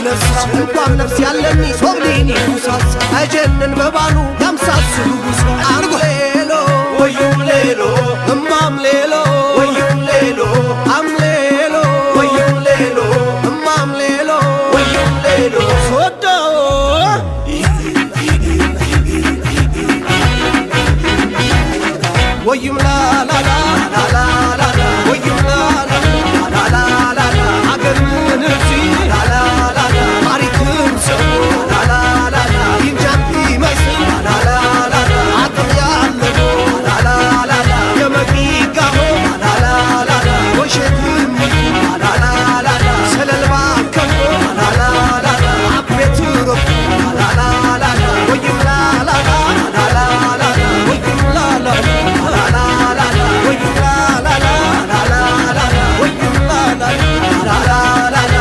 ይነሳ እንኳን ነፍስ ያለኒ ሶብሊኒ ኩሳስ አጀነን በባሉ ያምሳስ ጉሳ አምሌሎ ወዩም ሌሎ እማም ሌሎ ወዩም ሌሎ አምሌሎ ወዩም ሌሎ እማም ሌሎ ወዩም ሌሎ ሶዶ ወዩም ላ ላ ላ ላ ላ ላ ወዩም ላ ላ ላ ላ ላ አገር ምንርሲ ላ ላ ላ ታሪክም ሰው ላ ላ ላ ይንጃን ይመስል ላ ላ ላ አቅም ያለው ላ ላ ላ የመቂጋሆ ላ ላ ላ ወሸትም ላ ላ ላ ሰለልባ ከፎ ላ ላ ላ አቤት ረቡ ላ ላ ላ ወይም ላ ላ ላ ላ ላ ወይም ላ ላ ላ ላ ወይም ላ ላ ላ ላ ላ ወይም ላ ላ ላ ላ ላ።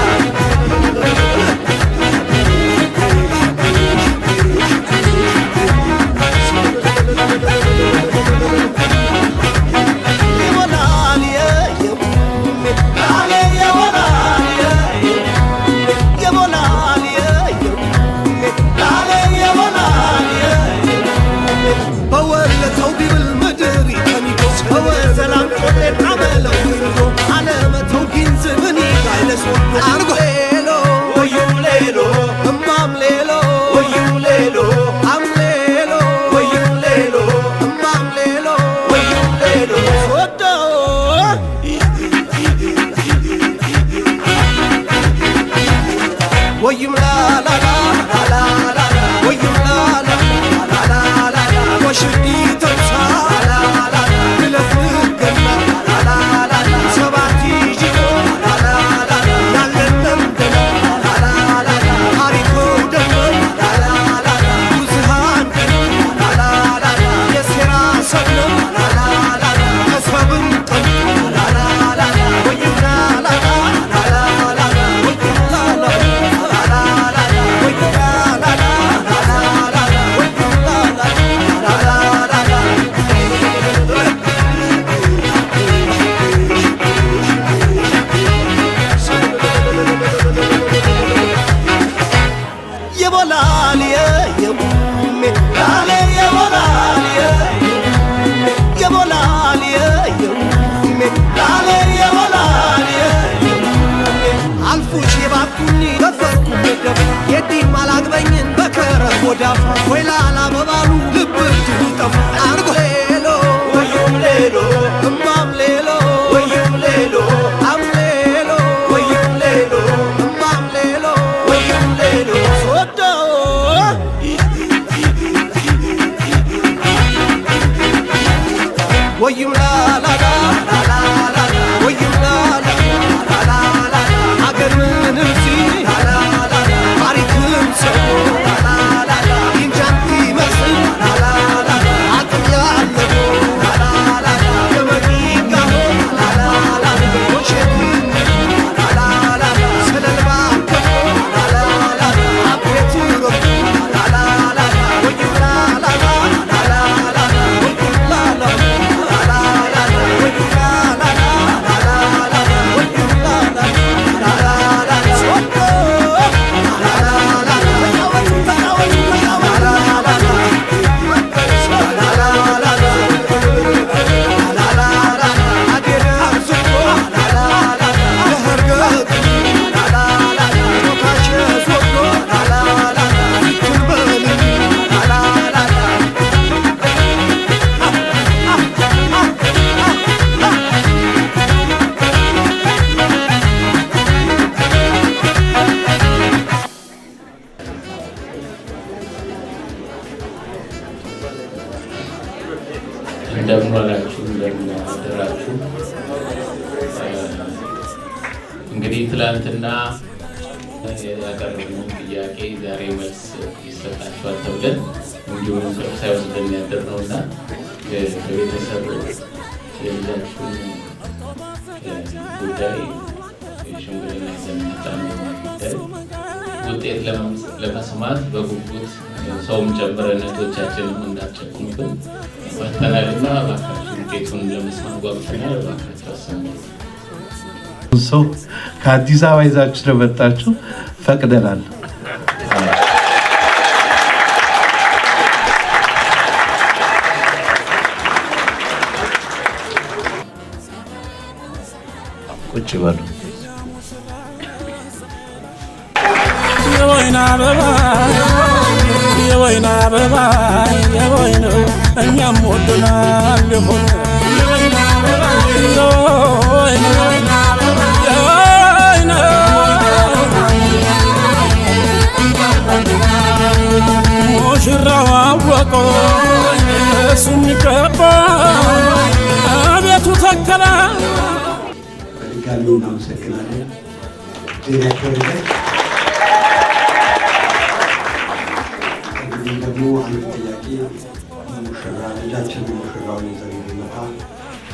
በወለተው ቢብል ምድር ተሚዶ በወዘላም ቆጤን አመለው ይዶ አለመተው ጊንዝ ምን ይጋይለስ አርጎ ሌሎ ወዩም ሌሎ እማም ሌሎ ወዩም ሌሎ አምሌሎ ወዩም ሌሎ እማም ሌሎ ወዩም ሌሎ ሶዶ ወይም ላ ላ ላ ላ ላ ወይም ላ ላ ላ ላ ወሽዲ ተንሳ ላ ላ ብለፍገና ላ ላ ሰባት ይጅቆ ላ ላ ያለንም ደና ላ ላ ታሪኮ ደሞ ላ ላ ብዙሃን ላ ላ የሴራ ሰብለም ላ ላ ከሰብም ጠን ላ ላ ወይም ላ ላ ላ ላ ወይም ላ ላ አልፉሽ የባኩኒ በፈርኩ ገደብ የዲም አላግበኝን በከረም ወዳፋ ወይላላ በባሉ ልብ ይጠፋ አርጎ ሌሎ ወዩም ሌሎ እማም ሌሎ ወዩም ሌሎ አምሌሎ ወዩም ሌሎ እማም ሌሎ ወዩም ሌሎ ሶዶ ወይም ላ ላ ላ ላ ላ ወይም ላ ላ ላ ላ አገር ምንም ሲ ላ ላ ታሪክም ሰው ላ ላ ይንጃን ይመስል ላ ላ አቅም ያለው ላ ላ የመቂጋሆ ላ ላ ወሸት ላ ላ ሰለልባ ከፎ ላ ላ አቤት ረቡ ላ ላ ወይም ላ ላ ላ ላ ወይም ላ ላ እንደምን ዋላችሁ፣ እንደምን አደራችሁ። እንግዲህ ትላንትና ያቀረብነውን ጥያቄ ዛሬ መልስ ይሰጣችኋል ተብለን እንዲሁም እንቅልፍ ሳይወስደን ያደርነው እና በቤተሰብ የልጃችሁን ጉዳይ ሽምግልና ይዘን የመጣነው ጉዳይ ውጤት ለመስማት በጉጉት ሰውም ጨምረን እህቶቻችንም እንዳትጨክኑብን መጥተናልና እባካችሁ ውጤቱን ለመስማት ጓጉተናል። እባካችሁ አሰሙ። ሰው ከአዲስ አበባ ይዛችሁ ስለመጣችሁ ፈቅደናል። ቁጭ በሉ። የወይን አበባ፣ የወይን አበባ፣ የወይን እኛም ወደናል ይሁን የወይን አበባ፣ የወይን፣ የወይን ሙሽራው አወቀው እሱ የሚገባ አቤቱ ተከለ። በድጋሚ እናመሰግናለን። ዜና ያክብርልን። እንግዲህ ደግሞ አንድ ጥያቄ ሙሽራ ልጃችን ሙሽራውን ይዘን እንዲመጣ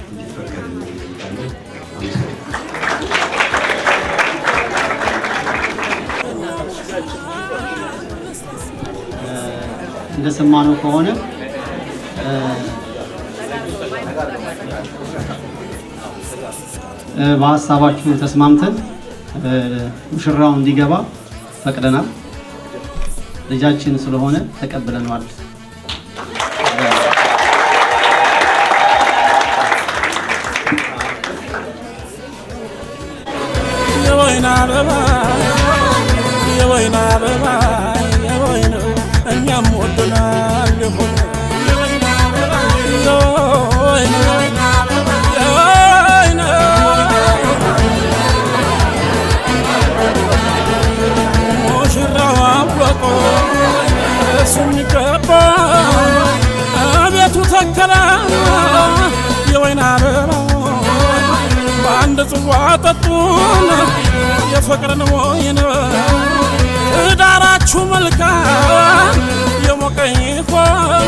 እንዲፈቀድልን እንጠይቃለን። አመሰግናለሁ። እንደሰማነው ከሆነ በሀሳባችሁ ተስማምተን ሙሽራው እንዲገባ ፈቅደናል። ልጃችን ስለሆነ ተቀብለነዋል። የወይን አበባ፣ የወይን አበባ፣ የወይን እኛም ወደናል ይሁን የወይን አበባ፣ የወይን፣ የወይን ሙሽራው አወቀው እሱ የሚገባ አቤቱ ተከለ የወይን አበባ በአንድ ጽዋ ጠጡን የፍቅርን ወይን፣ ትዳራችሁ መልካም የሞቀ ይሆን።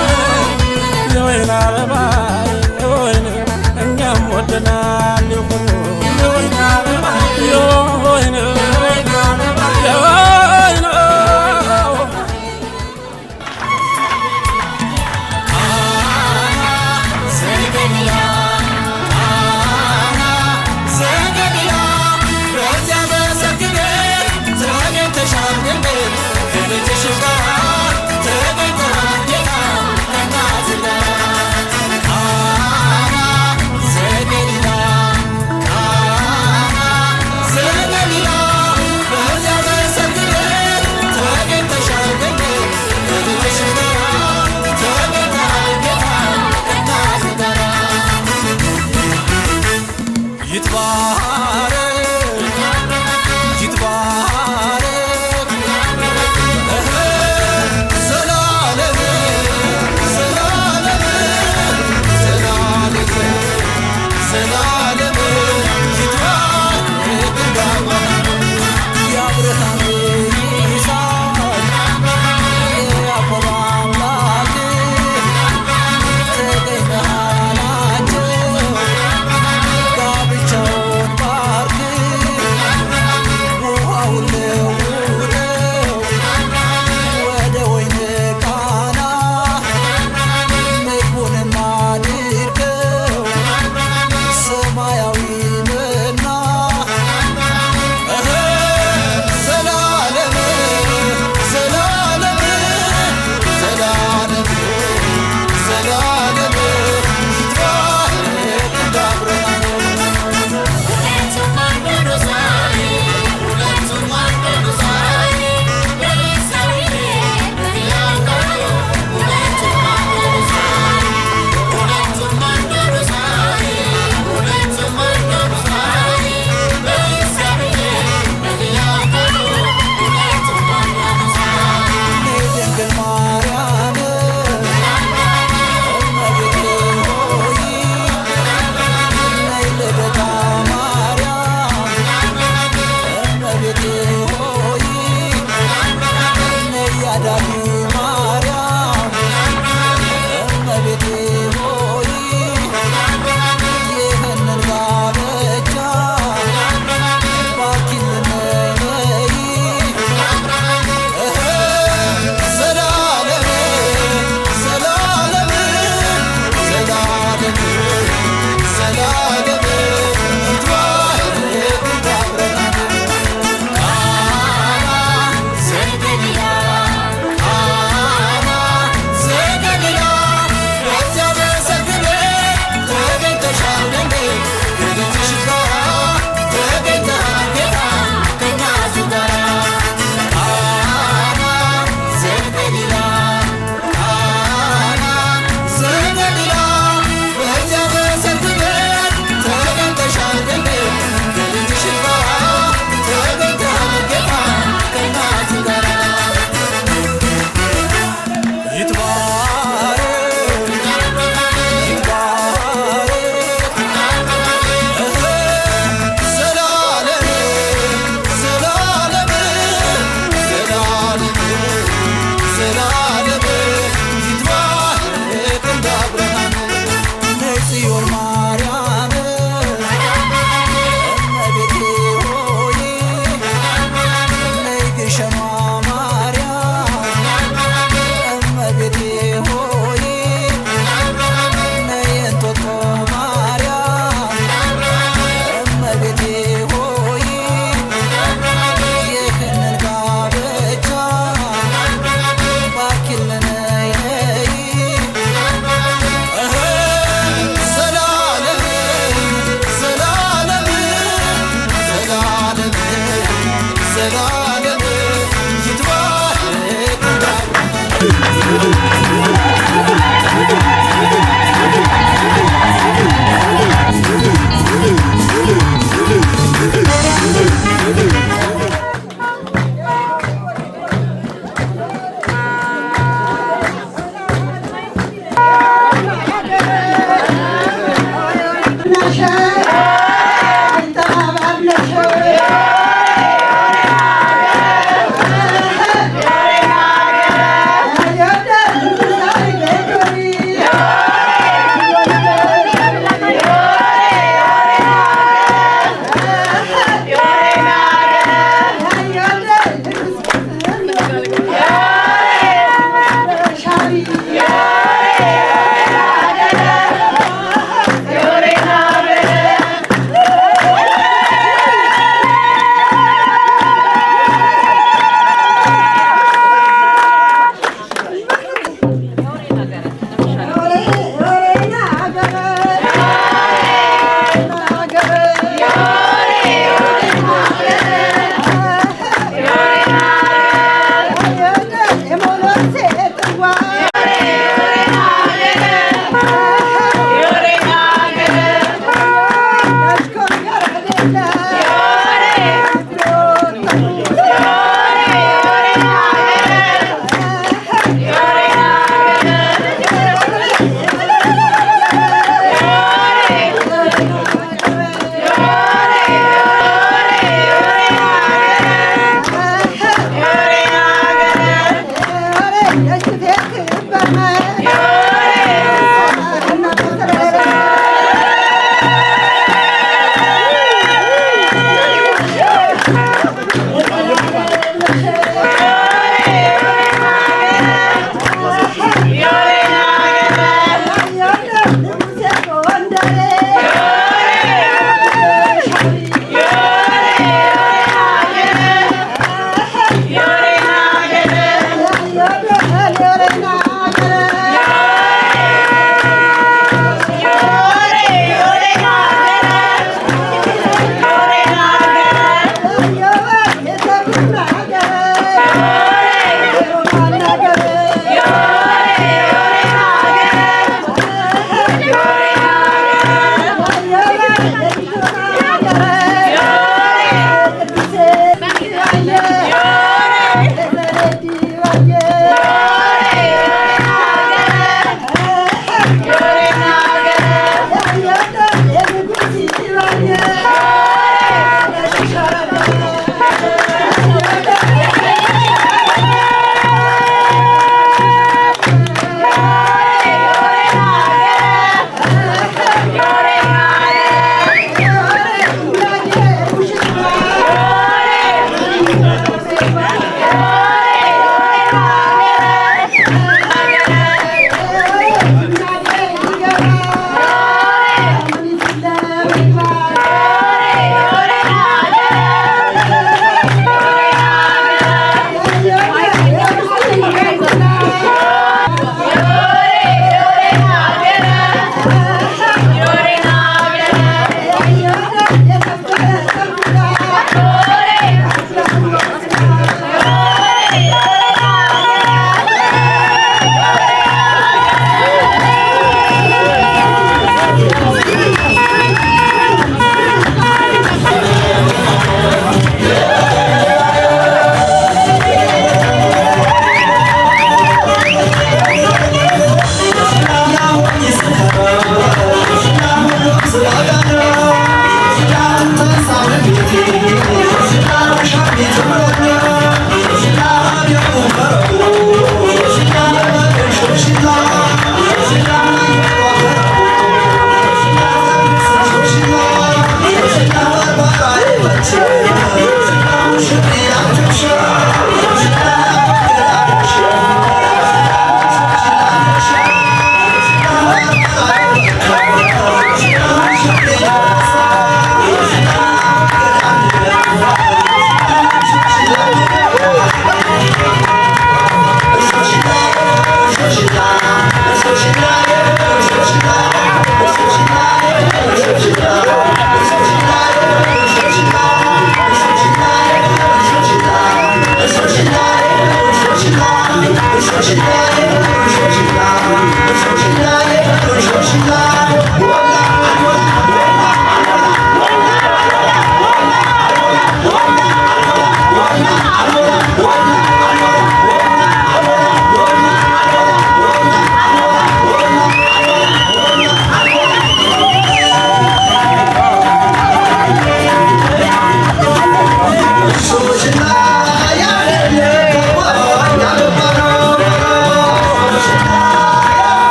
የወይን አበባ፣ የወይን እኛም ወደናል ይሁን የወይን አበባ፣ የወይን፣ የወይን። ይትባረክ ይትባረክ ዘላለም ዘላለም ዘላለም ዘላለም ይትባረክ የአብርሃም ይስሐቅ የያዕቆብ አምላክ ተገኝተሃላቸው ጋብቻውን።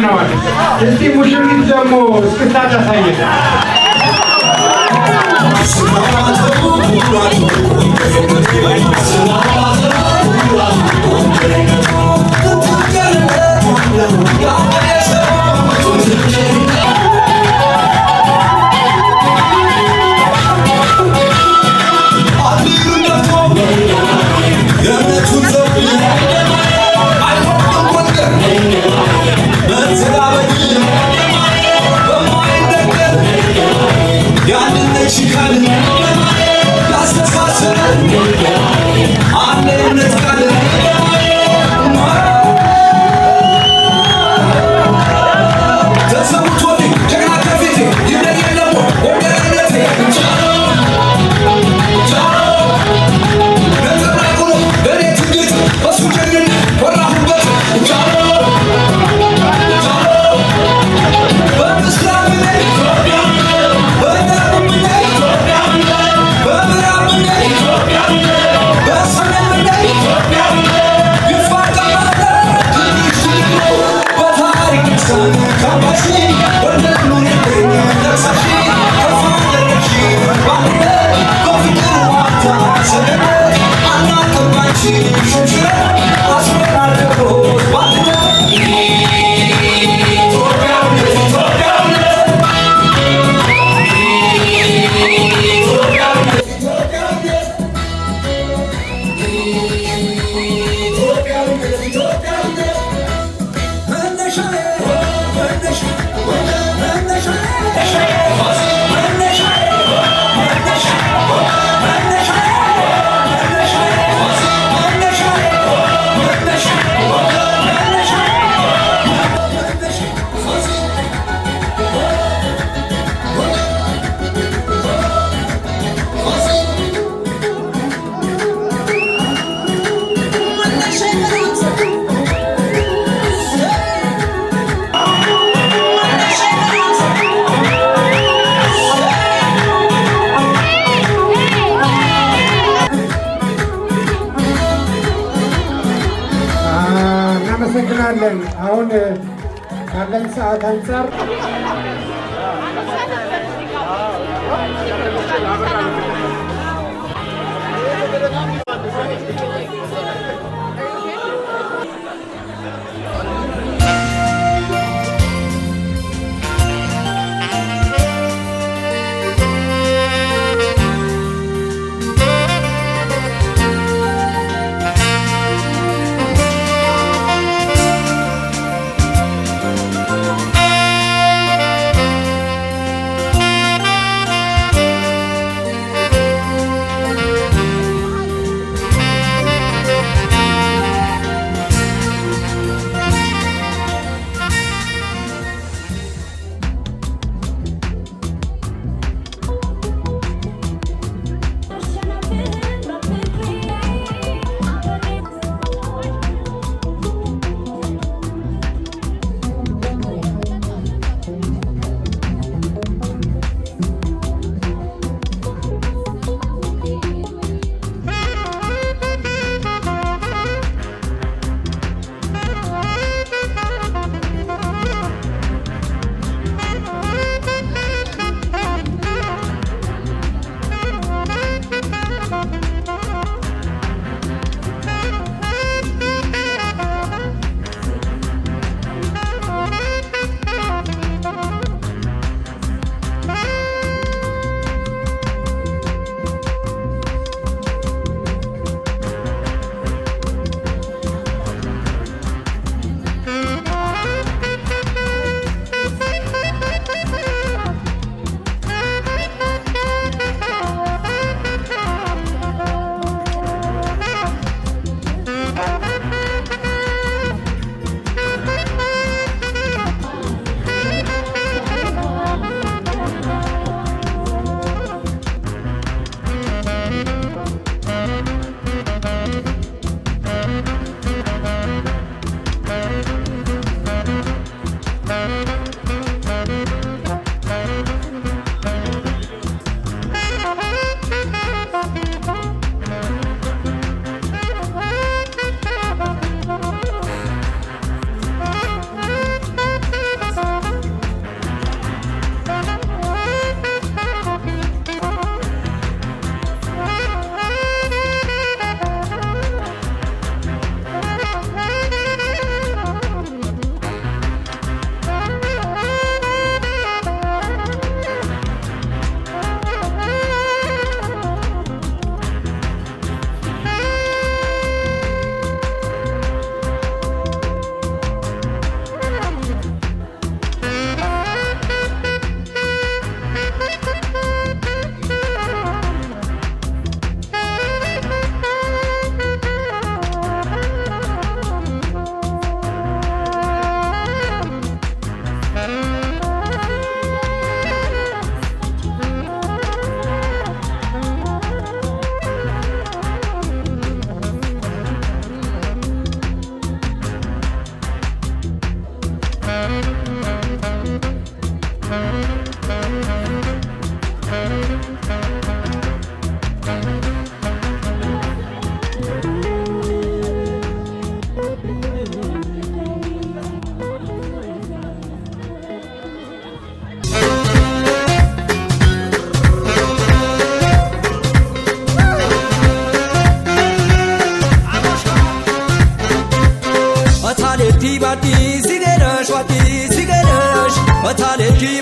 ጋብዘነዋል። እስቲ ሙሽሪት ደግሞ እስክስታ ታሳየን። እናመሰግናለን። አሁን ካለን ሰዓት አንጻር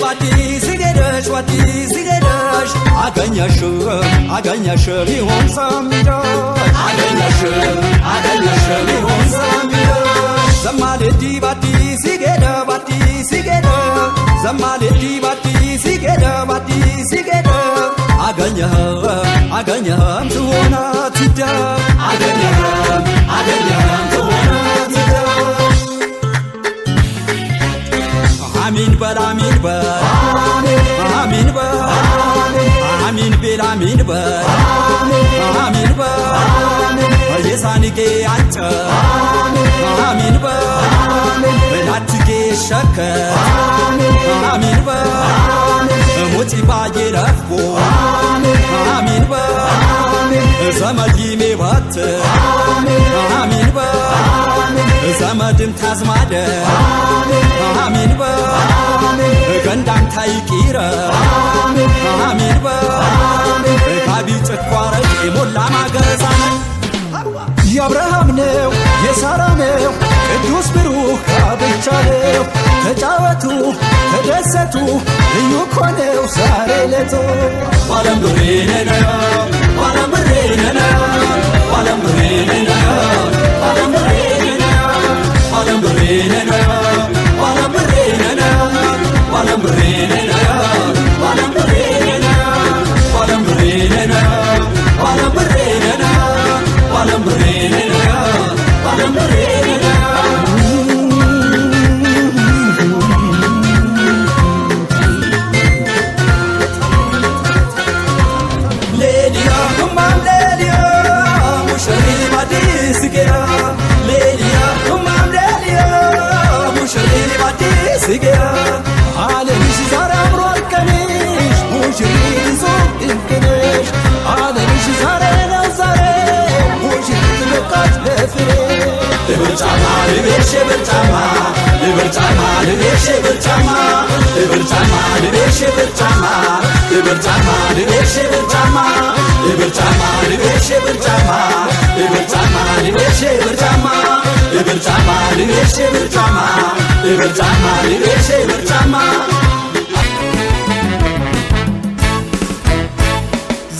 ባዲስ ሄደሽ ባዲስ ሄደሽ አገኘሽ አገኘሽ ሊሆን ሰሚደሽ አገኘሽ አገኘሽ ሊሆን ሰሚደሽ ዘማልዲ ባዲስ ሄደ ባዲስ ሄደ ዘማልዲ ባዲስ ሄደ ባዲስ ሄደ አገኘህ አገኘህም ትሆነ ትደ አገኘህም አገኘህም ትሆነ ትደ አሚን በል አሚን በል አሚን በል አሚን ቤል አሚን በል አሚን በል የሳንጌ አንጨ አሚን በል በላትጌ ሸከ አሚን በል ሞጪ ባየለፍቦ አሚን በል ዘመድ ይሜ ባት አሚን በል ዘመድም ታዝማደ አሚን በል ገንዳም ታይቂረ አሚን በል ጋቢ ጭኳረቅ የሞላ ማገዛ የአብርሃም ነው የሳራ ነው ቅዱስ ብሩህ ጋብቻ ነው። ተጫወቱ ተደሰቱ ልዩ እኮ ነው ዛሬ ዕለቱ። ባለምብሬነነ ባለምብሬነነ ባለምብሬነነ ባለምብሬነነ ባለምብሬነነ ባለምብሬነነ ባለምብሬነነ ባለምብሬነነ ባለምብሬነነ ባለምብሬነነ ባለምብሬነነ ባለምብሬነነ ሌሊያ ኩማም ሌሊያ ሙሽሪ ባዲስ ጌራ ሌሊያ ኩማም ሌሊያ ሙሽሪ ባዲስ ጌራ ዓለምሽ ዛሬ አምሯል ቀንሽ ሙሽሪት ንጹህ ድንቅ ነሽ። ዓለምሽ ዛሬ ነው ዛሬ ሙሽሪት በቃች ለፍሬ። ብርጫማ ልቤሽ ብርጫማ ብርጫማ ልቤሽ ብርጫማ ብርጫማ ልቤሽ ብርጫማ ብርጫማ ልቤሽ ብርጫማ ብርጫማ ልቤሽ ብርጫማ ብርጫማ ልቤሽ ብርጫማ ብርጫማ ልቤሽ ብርጫማ ብርጫማ ልቤሽ ብርጫማ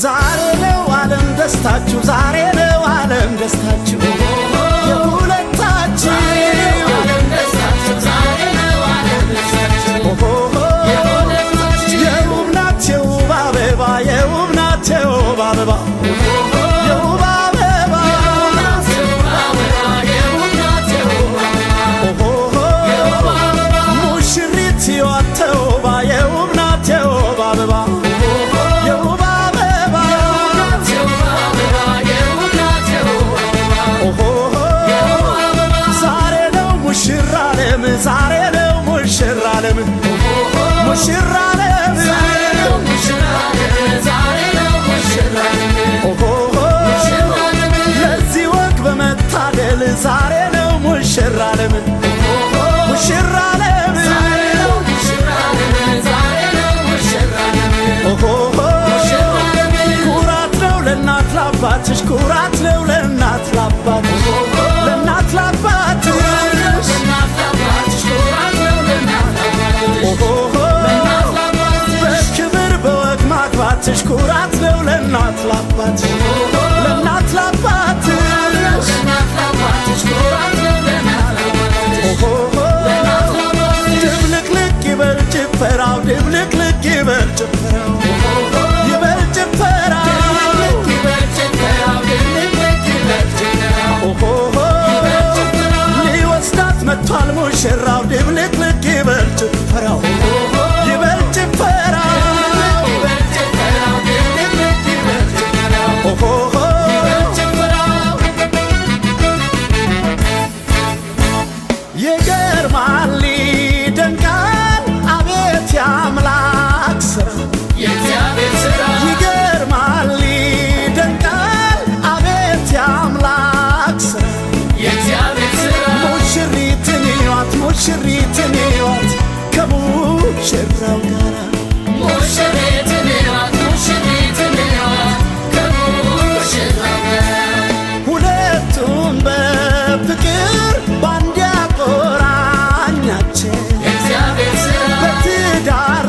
ዛሬ ነው ዓለም ደስታችሁ ዛሬ ነው ዓለም ደስታችሁ የሁለታችሁ የውብ ናት የውብ አበባ የውብ ናት የውብ አበባ የውብ አበባ ሙሽሪት ሕይወት ተውባ የውብ ናት የውብ አበባ የውብ አበባ ዛሬ ነው ሙሽራ ዓለም ዛሬ ነው ሙሽራ ዓለም ሙሽራ ዓለም ለዚህ ወግ በመታደል ዛሬ ነው ሙሽራ ዓለም ሙሽራ ዓለም ኩራት ነው ለእናት ላባትሽ ኩራት ነው ለእናት ላባትሽ ለእናት ላባትሽ በክብር በወግ ማግባትሽ ኩራት ነው ለእናት ላባትሽ ለእናት ላባትሽ ድብልቅልቅ ይበል ጭፈራው ድብልቅልቅ ይበል ጭፈራው ይበል ጭፈራው ሊወስዳት መጥቷል ሙሽራው ድብልቅልቅ ይበል ጭፈራው ይበል ጭፈራው ይገርማል ይደንቃል አቤት የአምላክ ስራ ይገርማል ይደንቃል አቤት የአምላክ ስራ ሙሽሪትን እዩዋት ሙሽሪትን እዩዋት ከሙሽራው ጋራ ሁለቱም በፍቅር ባንድ ያቆራኛቸው በትዳር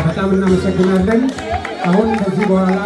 በጣም እናመሰግናለን። አሁን ከዚህ በኋላ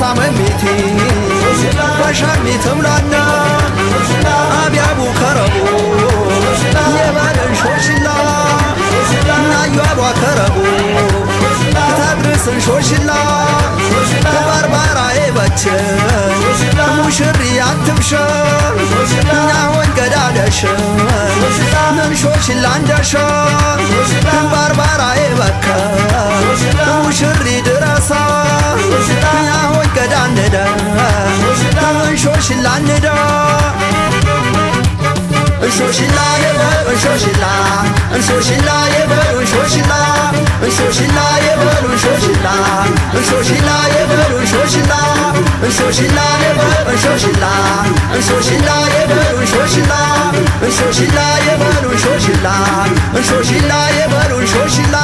ሳመሚቲ በሻሚ ትምላና አብያቡ ከረቡ የባለን ሾሽላ ናዩ አሏ ከረቡ ታድርስን ሾሽላ ባርባራ ኤበች ሙሽሪ አትብሸ ናሆን ገዳደሽ ምን ሾሽላ እንደሸ ባርባራ ኤበከ ሙሽሪ ድረሳ ናሆን ገዳንደ ምን ሾሽላ እንደ እንሾሽላ የበሉ እንሾሽላ እንሾሽላ የበሉ እንሾሽላ እንሾሽላ የበሉ እንሾሽላ እንሾሽላ የበሉ እንሾሽላ እንሾሽላ የበሉ እንሾሽላ እንሾሽላ የበሉ እንሾሽላ እንሾሽላ የበሉ እንሾሽላ እንሾሽላ የበሉ እንሾሽላ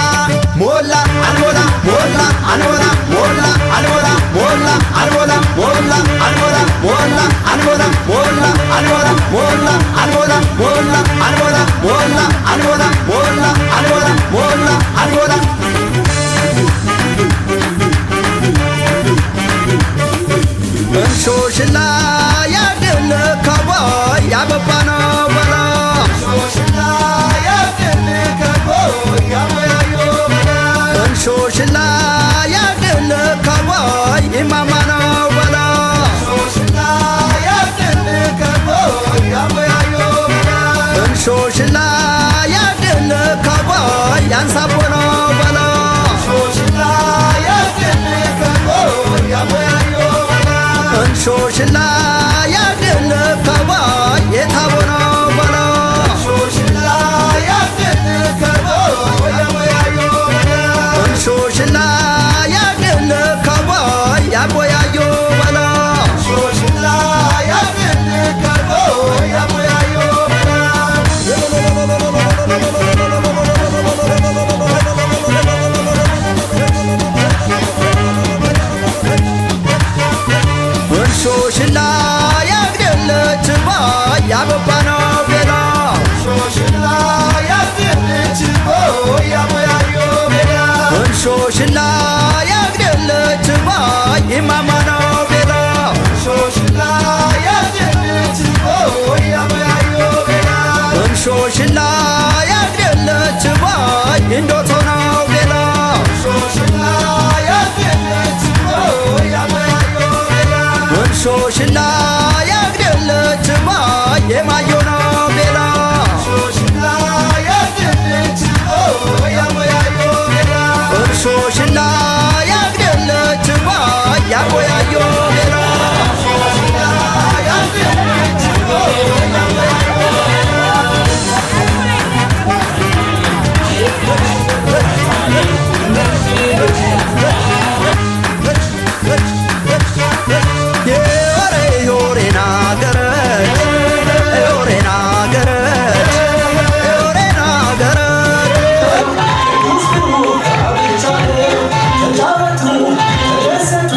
ሞላ አልሞላ ሞላ አልሞላ ሞላ አልሞላ ሞላ አልሞላ ሞላ አልሞላ ሞላ አልሞላ ሞላ አልሞላ ሞላ አልሞላ ሞላ አልሞላ ሞላ አልሞላ ሞላ አልሞላ ሞላ አልሞላ እንሾሽላ ያደለከው ያበባ ነው በላ እንሾሽላ ያደለከው ያበያዮ በላ እንሾሽላ ያደለከው ይማማ ነው በላ እንሾሽላ ያደለከው ያበያዮ በላ እንሾሽላ ያደለከው ያንሳቦ ነው በላ እንሾሽላ ያደለከው ያበያዮ በላ እንሾሽላ ያደለከው የታቦ ነው በላ እንሾሽላ ያደለከው ያበያዮ በላ እንሾሽላ ያደለከው ያቦያዮ በላ እንሾሽላ ያደለከው ያቦያዮ በላ እንሾሽላ ያግደለች ያበባ ነው ቤላ እንሾሽላ ያግደለች ያቦያዮ ቤላ እንሾሽላ ያግደለች ይማማ ነው ቤላ እንሾሽላ ያግደለች ያቦያዮ ቤላ እንሾሽላ ያግደለች እንዶቶ ነው ቤላ እንሾሽላ ያግደለች ያቦያዮ ቤላ እንሾሽላ ያግደለች የማዮ ነው ቤላ እንሾሽላ ያግደለች ያቦያዮ ቤላ እንሾሽላ ያግደለች ያቦያዮ ቤላ እንሾሽላ ያግደለች ያቦያዮ ተጫወቱ፣ ተደሰቱ።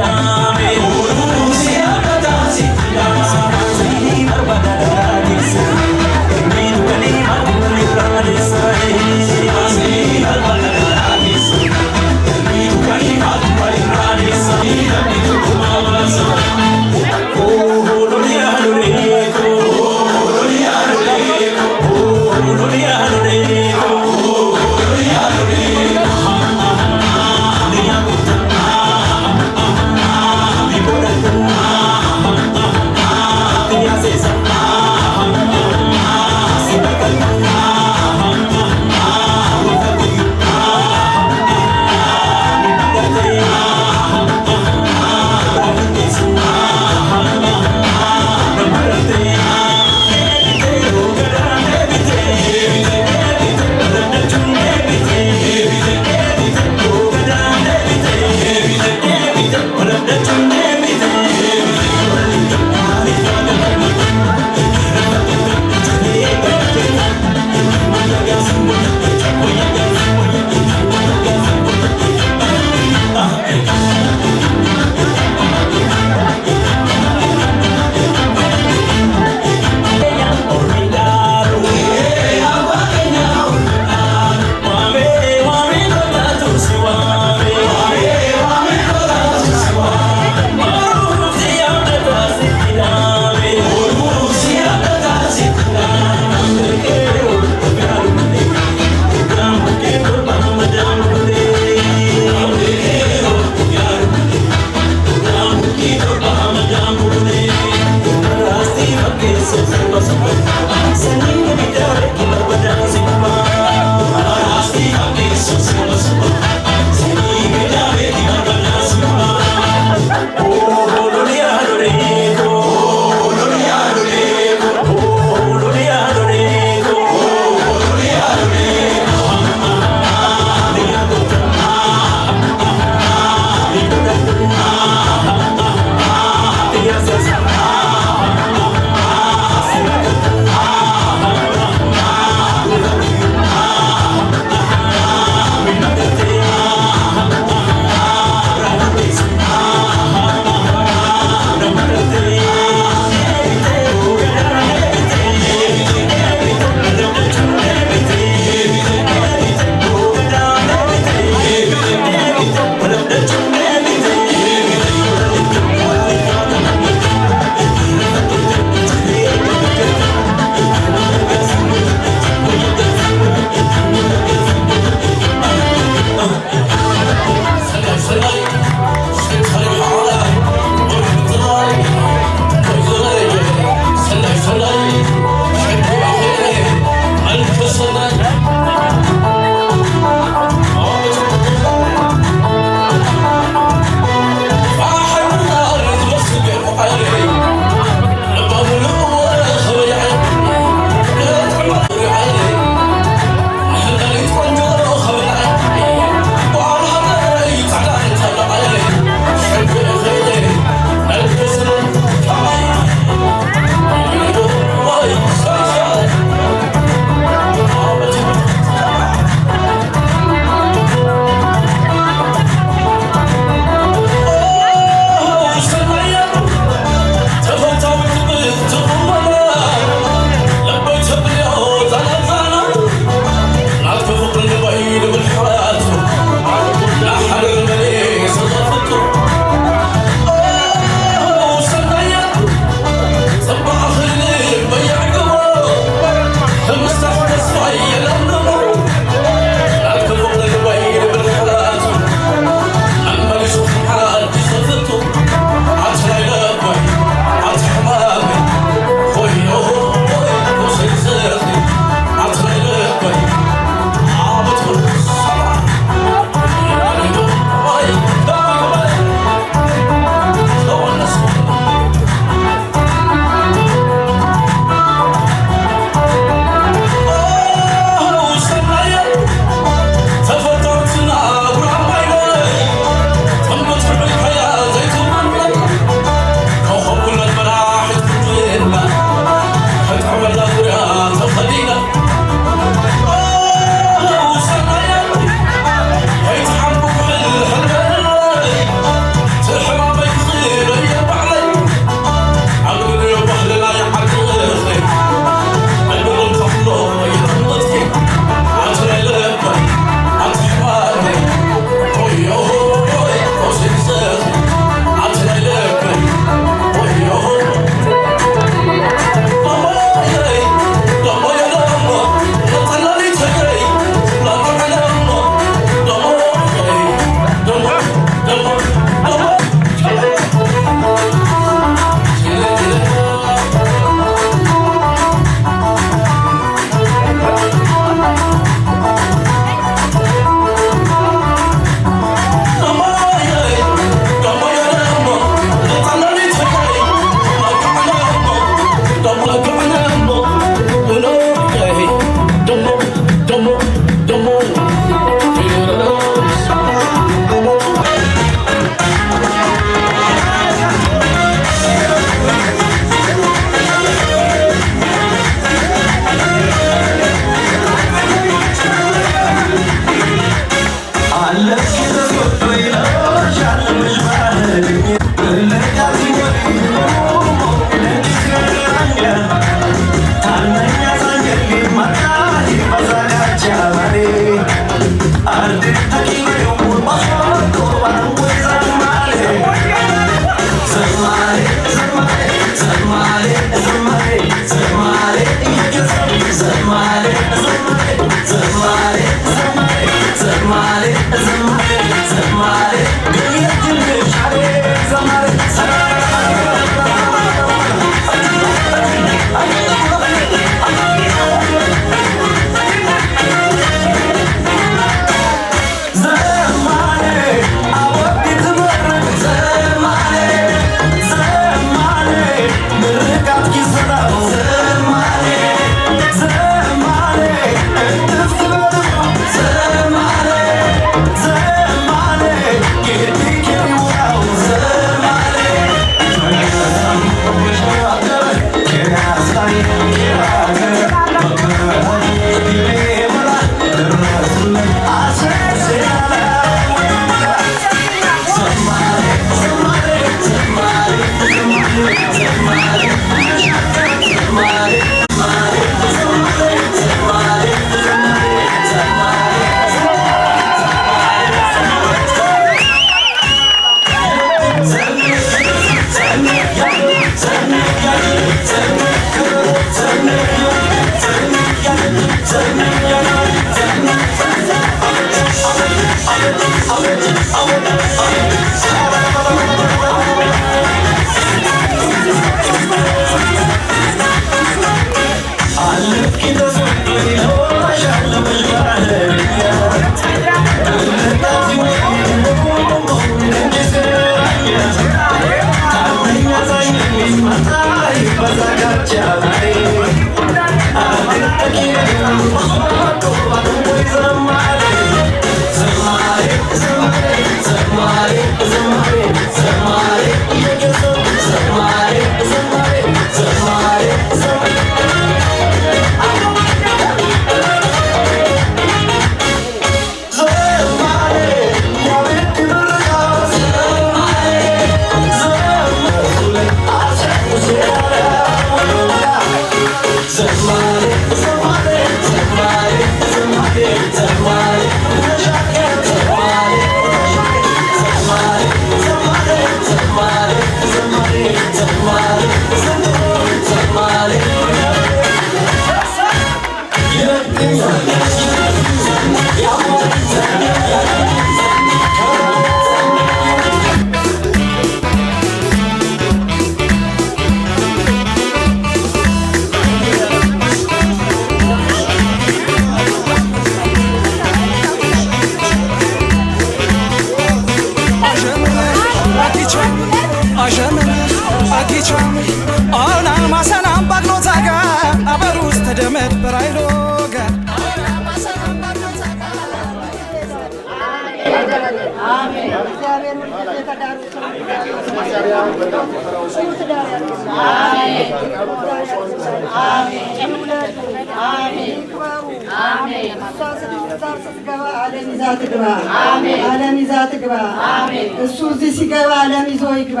እሱ እዚህ ሲገባ ዓለም ይዞ ይግባ።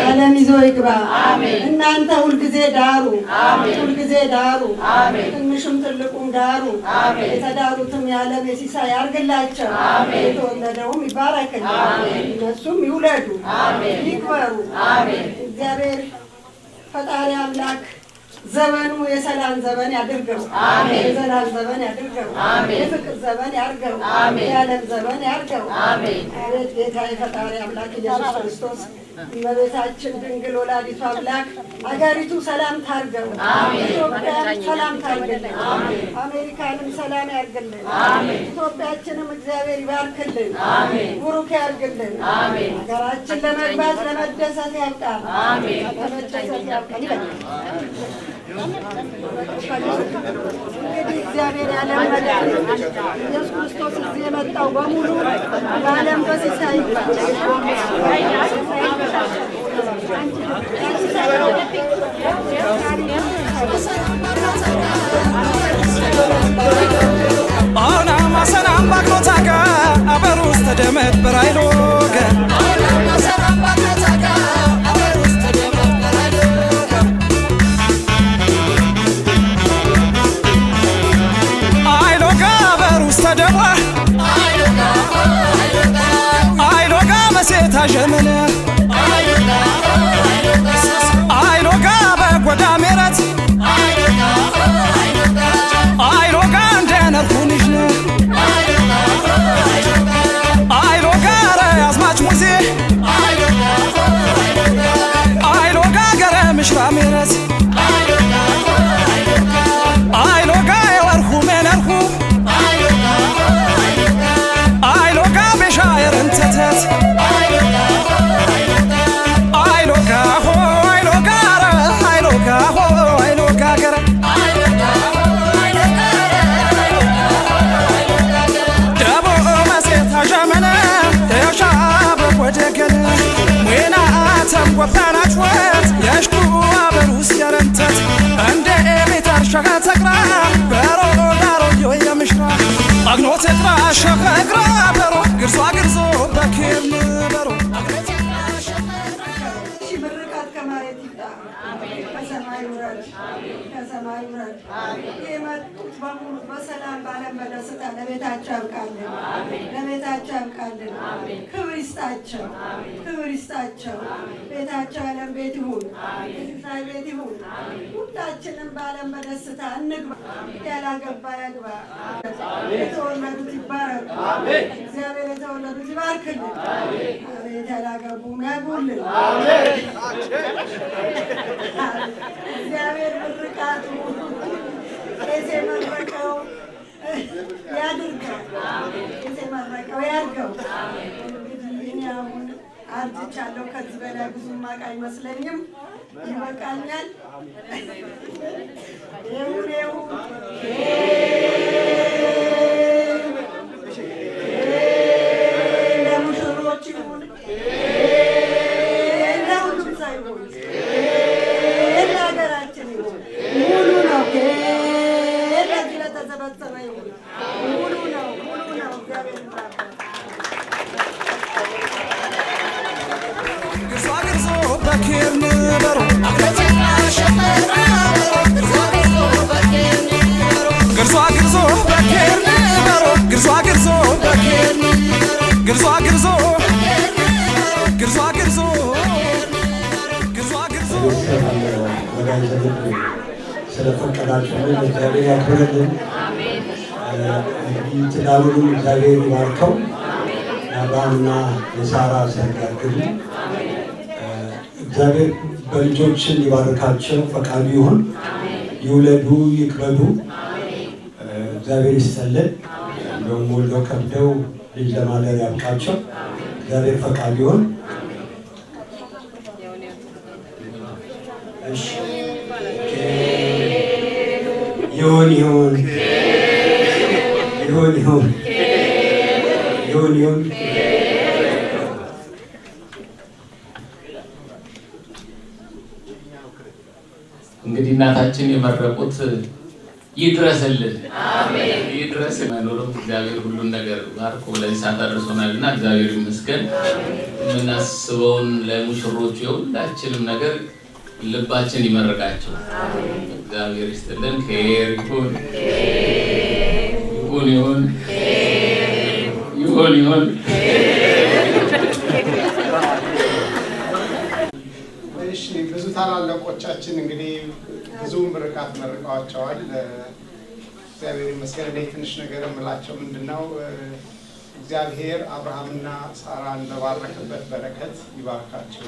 ዓለም ይዞ ይግባ። እናንተ ሁልጊዜ ዳሩ፣ ሁልጊዜ ዳሩ፣ ትንሹም ትልቁም ዳሩ። የተዳሩትም የዓለም የሲሳይ ያርግላቸው። የተወለደውም ይባረክልን፣ እነሱም ይውለዱ፣ ይክበሩ። እግዚአብሔር ፈጣሪ አምላክ ዘመኑ የሰላም ዘመን ያድርገው። የሰላም ዘመን ያድርገው። የፍቅር ዘመን ያድርገው። የዓለም ዘመን ያድርገው። አቤት ጌታ የፈጣሪ አምላክ ኢየሱስ ክርስቶስ እመቤታችን ድንግል ወላዲቱ አምላክ አገሪቱ ሰላም ታርገው። ኢትዮጵያን ሰላም ታርግልን። አሜሪካንም ሰላም ያርግልን። ኢትዮጵያችንም እግዚአብሔር ይባርክልን፣ ቡሩክ ያርግልን። ሀገራችን ለመግባት ለመደሰት ያብቃን፣ ለመደሰት ያብቃን። እንግዲህ እግዚአብሔር ያለም መድኃኒት ኢየሱስ ክርስቶስ እዚህ የመጣው በሙሉ በዓለም በሲሳይ ይግባ። ምርቃት ከመሬት ይምጣ፣ ከሰማይ ይውረድ፣ ከሰማይ ይውረድ። የመጡት በሙሉ በሰላም በዓለም በደስታ ለቤታቸው ያብቃልን፣ ለቤታቸው ያብቃልን። ክብር ይስጣቸው፣ ክብር ይስጣቸው። ይባርካቸው። ቤታቸው የዓለም ቤት ይሁን፣ የሲሳይ ቤት ይሁን። ሁላችንም በዓለም በደስታ እንግባ። ያላገባ ያግባ። የተወለዱት ይባረኩ። እግዚአብሔር የተወለዱት ይባርክልን። አቤት ያላገቡም ያግቡልን። እግዚአብሔር ምርቃቱ ቄስ የመረቀው ያድርገው፣ ቄስ የመረቀው ያድርገው። እንግዲህ እኔ አሁን አርጅቻለሁ። ከዚህ በላይ ብዙ ማቅ አይመስለኝም። ይበቃኛል። ይሁን ይሁን። ለሙሽሮች ይሁን፣ ለሁሉም ሰው ይሁን፣ ለሀገራችን ይሁን። ሙሉ ነው። ለዚህ ለተሰበሰበ ይሁን። ሙሉ ነው፣ ሙሉ ነው። እግዚአብሔር ይባርክ። ወዳጅ ዘመድ ስለፈቀዳችሁልን እግዚአብሔር ያክብርልን። እንግዲህ ትዳሩንም እግዚአብሔር ይባርከው። የአብርሃምና የሳራ ሰርግ ያድርግልን። እግዚአብሔር በልጆችን ሊባርካቸው ፈቃዱ ይሁን። ይውለዱ፣ ይክበዱ። እግዚአብሔር ይስጠልን። እንደውም ወልደው ከብደው ልጅ ለማደር ያብቃቸው። እግዚአብሔር ፈቃዱ ይሁን። እሺ፣ ይሁን ይሁን ይሁን ይሁን ይሁን ይሁን። እንግዲህ እናታችን የመረቁት ይድረስልን፣ ይድረስ መኖርም እግዚአብሔር ሁሉን ነገር ባርኮ ለዚህ ሰዓት አድርሶናል እና እግዚአብሔር ይመስገን። የምናስበውን ለሙሽሮቹ የሁላችንም ነገር ልባችን ይመርቃቸው። እግዚአብሔር ይስጥልን። ኬር ይሁን ይሁን ይሁን ይሁን ይሁን። እሺ፣ ብዙ ታላላቆቻችን እንግዲህ ብዙ ምርቃት መርቀዋቸዋል። እግዚአብሔር ይመስገን። እኔ ትንሽ ነገር የምላቸው ምንድን ነው፣ እግዚአብሔር አብርሃምና ሳራን በባረከበት በረከት ይባርካቸው።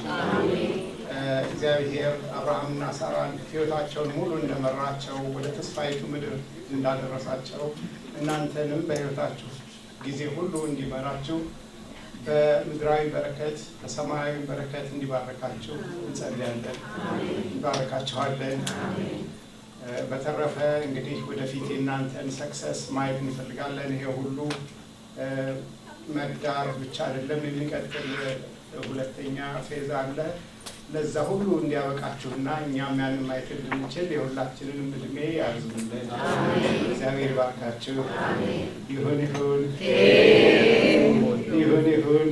እግዚአብሔር አብርሃምና ሳራን ሕይወታቸውን ሙሉ እንደመራቸው፣ ወደ ተስፋይቱ ምድር እንዳደረሳቸው፣ እናንተንም በሕይወታችሁ ጊዜ ሁሉ እንዲመራችሁ፣ በምድራዊ በረከት በሰማያዊ በረከት እንዲባርካችሁ እንጸልያለን። እንባርካችኋለን። በተረፈ እንግዲህ ወደፊት የእናንተን success ማየት እንፈልጋለን። ይሄ ሁሉ መዳር ብቻ አይደለም፣ የሚቀጥል ሁለተኛ phase አለ። ለዛ ሁሉ እንዲያበቃችሁና እኛም ያንን ማየት እንድንችል የሁላችንንም እድሜ ያርዝምልን። እግዚአብሔር ይባርካችሁ። ይሁን ይሁን ይሁን ይሁን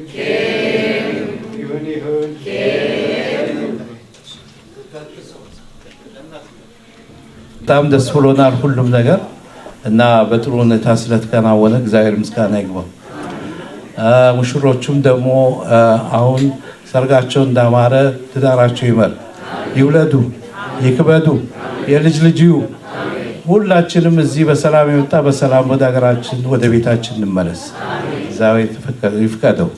ይሁን ይሁን። በጣም ደስ ብሎናል ሁሉም ነገር እና በጥሩ ሁኔታ ስለተከናወነ እግዚአብሔር ምስጋና ይግባው። ሙሽሮቹም ደግሞ አሁን ሰርጋቸው እንዳማረ ትዳራቸው ይመር፣ ይውለዱ፣ ይክበዱ፣ የልጅ ልጅ ይዩ። ሁላችንም እዚህ በሰላም የመጣ በሰላም ወደ ሀገራችን ወደ ቤታችን እንመለስ። እግዚአብሔር ይፍቀደው።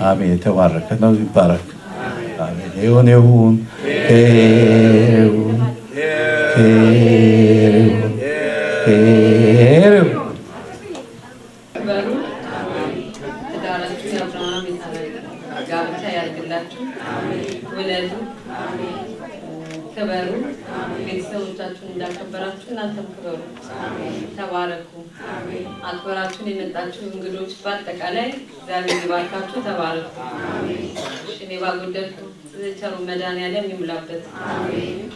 አሜን። የተባረከ ነው፣ ይባረክ። አሜን። ይሁን ይሁን ይሁን ይሁን ይሁን። በሩ ትዳራችሁ የአብርሃም የሳራ ጋብቻ ያድርግላችሁ። ውለዱ፣ ክበሩ። ቤተሰቦቻችሁን እንዳከበራችሁ እናንተም ክበሩ፣ ተባረኩ። አክብራችሁን የመጣችሁ እንግዶች በአጠቃላይ እግዚአብሔር ይባርካችሁ፣ ተባረኩ። እሺ፣ እኔ ባጎደልኩት ቸሩ መድኃኒዓለም ይሙላበት።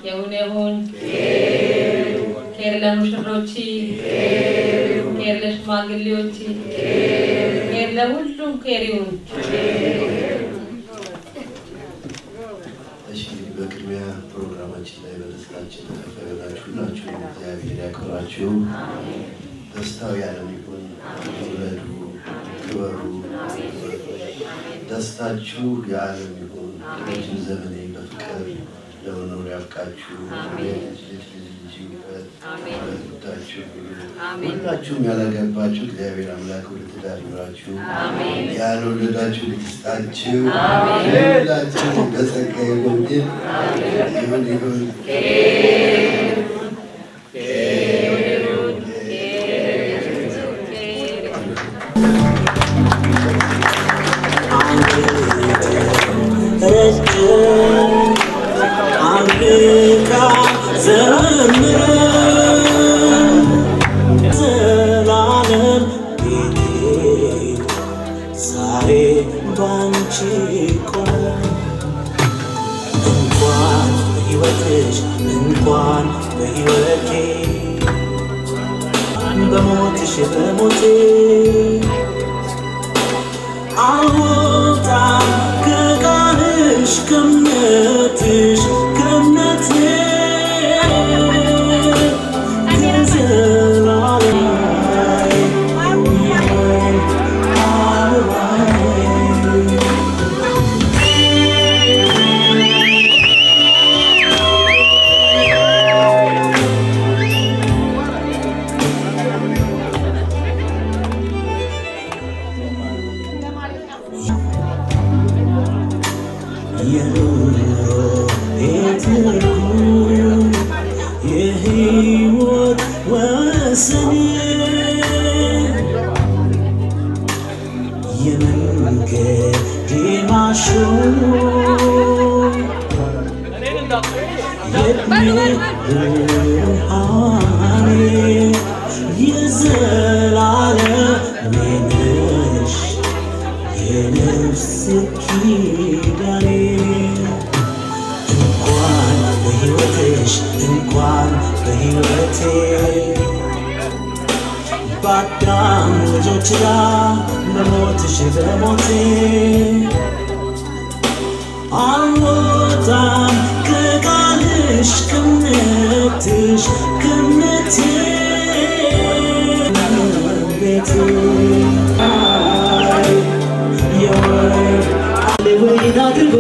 ይሁን ይሁን። ኬር ለሙሽሮች፣ ኬር ለሽማግሌዎች፣ ኬር ለሁሉም ኬር ይሁን። እሺ፣ እንግዲህ በቅድሚያ ፕሮግራማችን ላይ በደስታችን ተካፋይ የሆናችሁ ሁላችሁም እግዚአብሔር ያክብራችሁ። ደስታው ያለም ይሁን። ውለዱ፣ ክበሩ። ደስታችሁ የዓለም ይሁን። ረጅም ዘመን በፍቅር ለመኖር ያብቃችሁ። ልጅ ልጅ ልጅ ይውለድ። ባለትዳራችሁ ሁላችሁም ያላገባችሁ እግዚአብሔር አምላክ ወደ ትዳር ይምራችሁ። ያልወለዳችሁ ልጅ ይስጣችሁ። ሁላችሁ በጸጋ ይጎብኝን። ይሁን ይሁን። አምልካ ዘምር ዘላለም ቤቴ ዛሬ ባንቺ ቆመ። እንኳን በሕይወትሽ እንኳን በሕይወቴ በሞትሽ በሞቴ አልወጣም ከቃልሽ ከእምነትሽ ከእምነቴ ከዘላለም ይሁን አበባዬ። የኑሮ ትርጉም የሕይወት ወሰን የመንገዴ ማሾ የዕድሜ ብርሃኔ የዘላለሜ ነሽ የነፍስ ኪዳኔ። እንኳን በሕይወትሽ እንኳን በሕይወቴ በአዳም ልጆች ጋር በሞትሽ በሞቴ አልወጣም ከቃልሽ ከእምነትሽ ከእምነቴ ቤቴ ወይን አድርጎ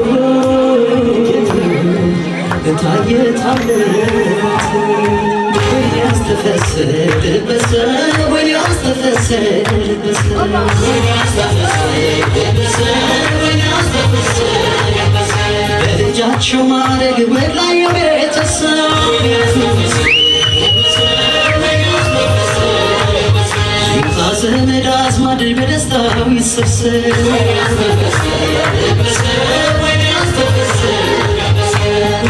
ታየታለት ወይን ያስተፈስልበሰ ወይን ያስተፈስልበሰ ወይን ያስተፈስልበሰ ወይን ያስተፈስልበሰ በልጃቸው ማዕረግ ወላይ ቤተሰብ ይምጣ ዘመድ አዝማድ በደስታው ይሰብሰብ። ወይን ያስተፈስ ወይን ያስተፈስ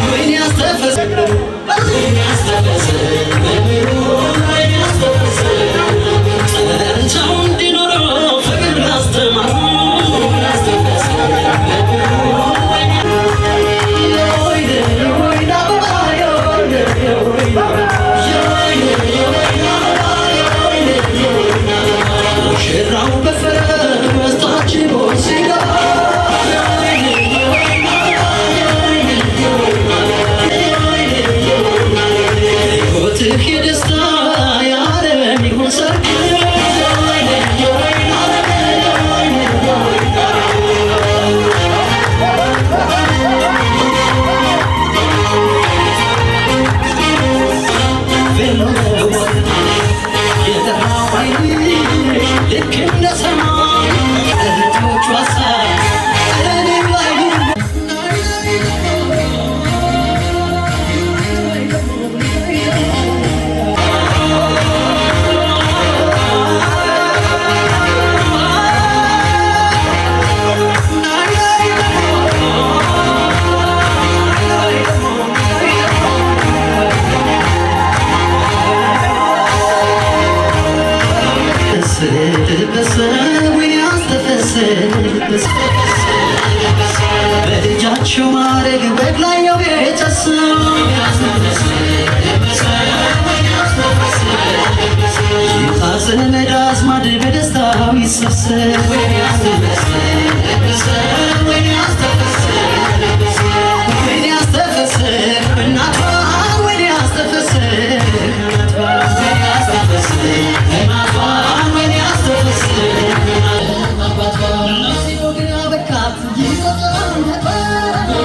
ወይን ያስተፈስ ጸንተው እንዲኖሩ ፍቅር አስተማሩ። ሙሽራው በፈረስ ታጅቦ ሲገባ ሕይወትህ የደስታ የዓለም ይሁን ሰርግ። የጠራው ዓይንሽ ልክ እንደ ሰማይ እህቶቿ ሳይ እኔም ላይ በልጃቸው ማዕረግ በላየው ቤተሰብ ይምጣ ዘመድ አዝማድ በደስታው ይሰብሰብ። ወይን ያስተፈስ እናቷ ወይን ያስተፈስ እናቷ ወይን ያስተፈስ አባቷ ግን አበቃት ይቆጣ ነበር።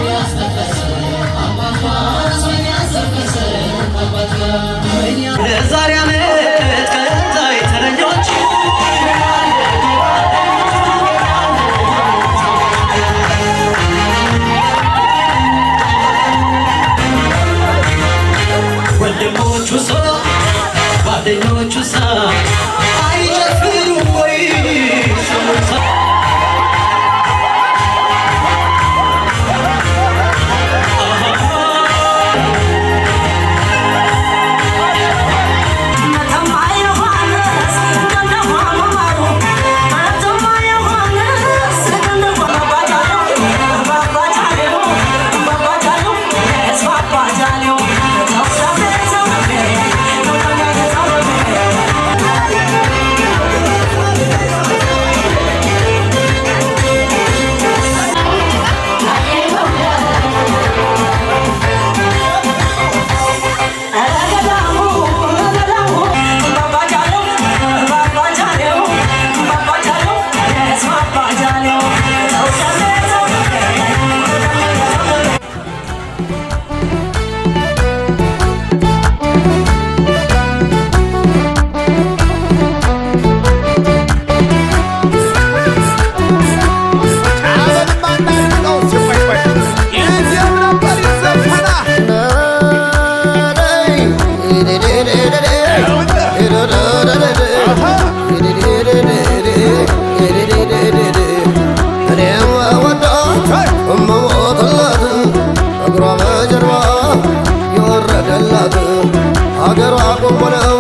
አገሯ ቆቦ ነው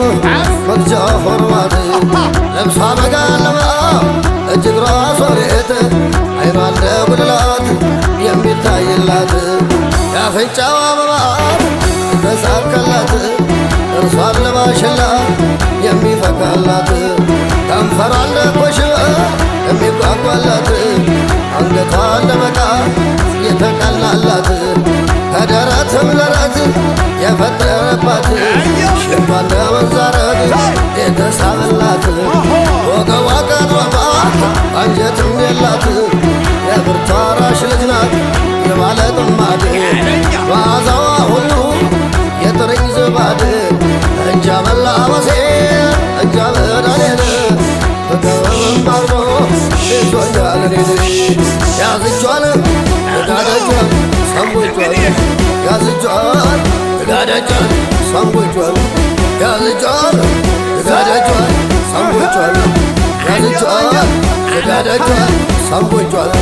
መግጃ ሆኗት ለብሷ በጋለማ እጅግሯ ሶሬት አይኗ እንደ ጉልላት የሚታይላት የአፍንጫዋ አበባ የተሳካላት እርሷን ለማሽላ የሚፈካላት ከንፈሯ እንደ ኮሽብ የሚጓጓላት አንገቷ እንደ መቃ የተቀላላት ከደረትም ደረት የፈጠረባት ሽቷ እንደ መንዛረግ የተሳበላት ወገቧ ቀጥሮባት አንጀትም የላት የብርቷ ራሽ ልጅ ናት የባለ ጥማድ መዓዛዋ ሁሉ የጥርኝ ዝባድ እንጃ መላወሴ እንጃ መዳኔን ፍቅርም ባርኖ ይዞኛል እኔን ያዝጇን እጋደጇን ሰንቦቿን ያዝጇን እጋደጇን ሰንቦቿን ያዝጇን እጋደጇን ሰንቦቿን ያዝጇን እጋደጇን ሰንቦቿን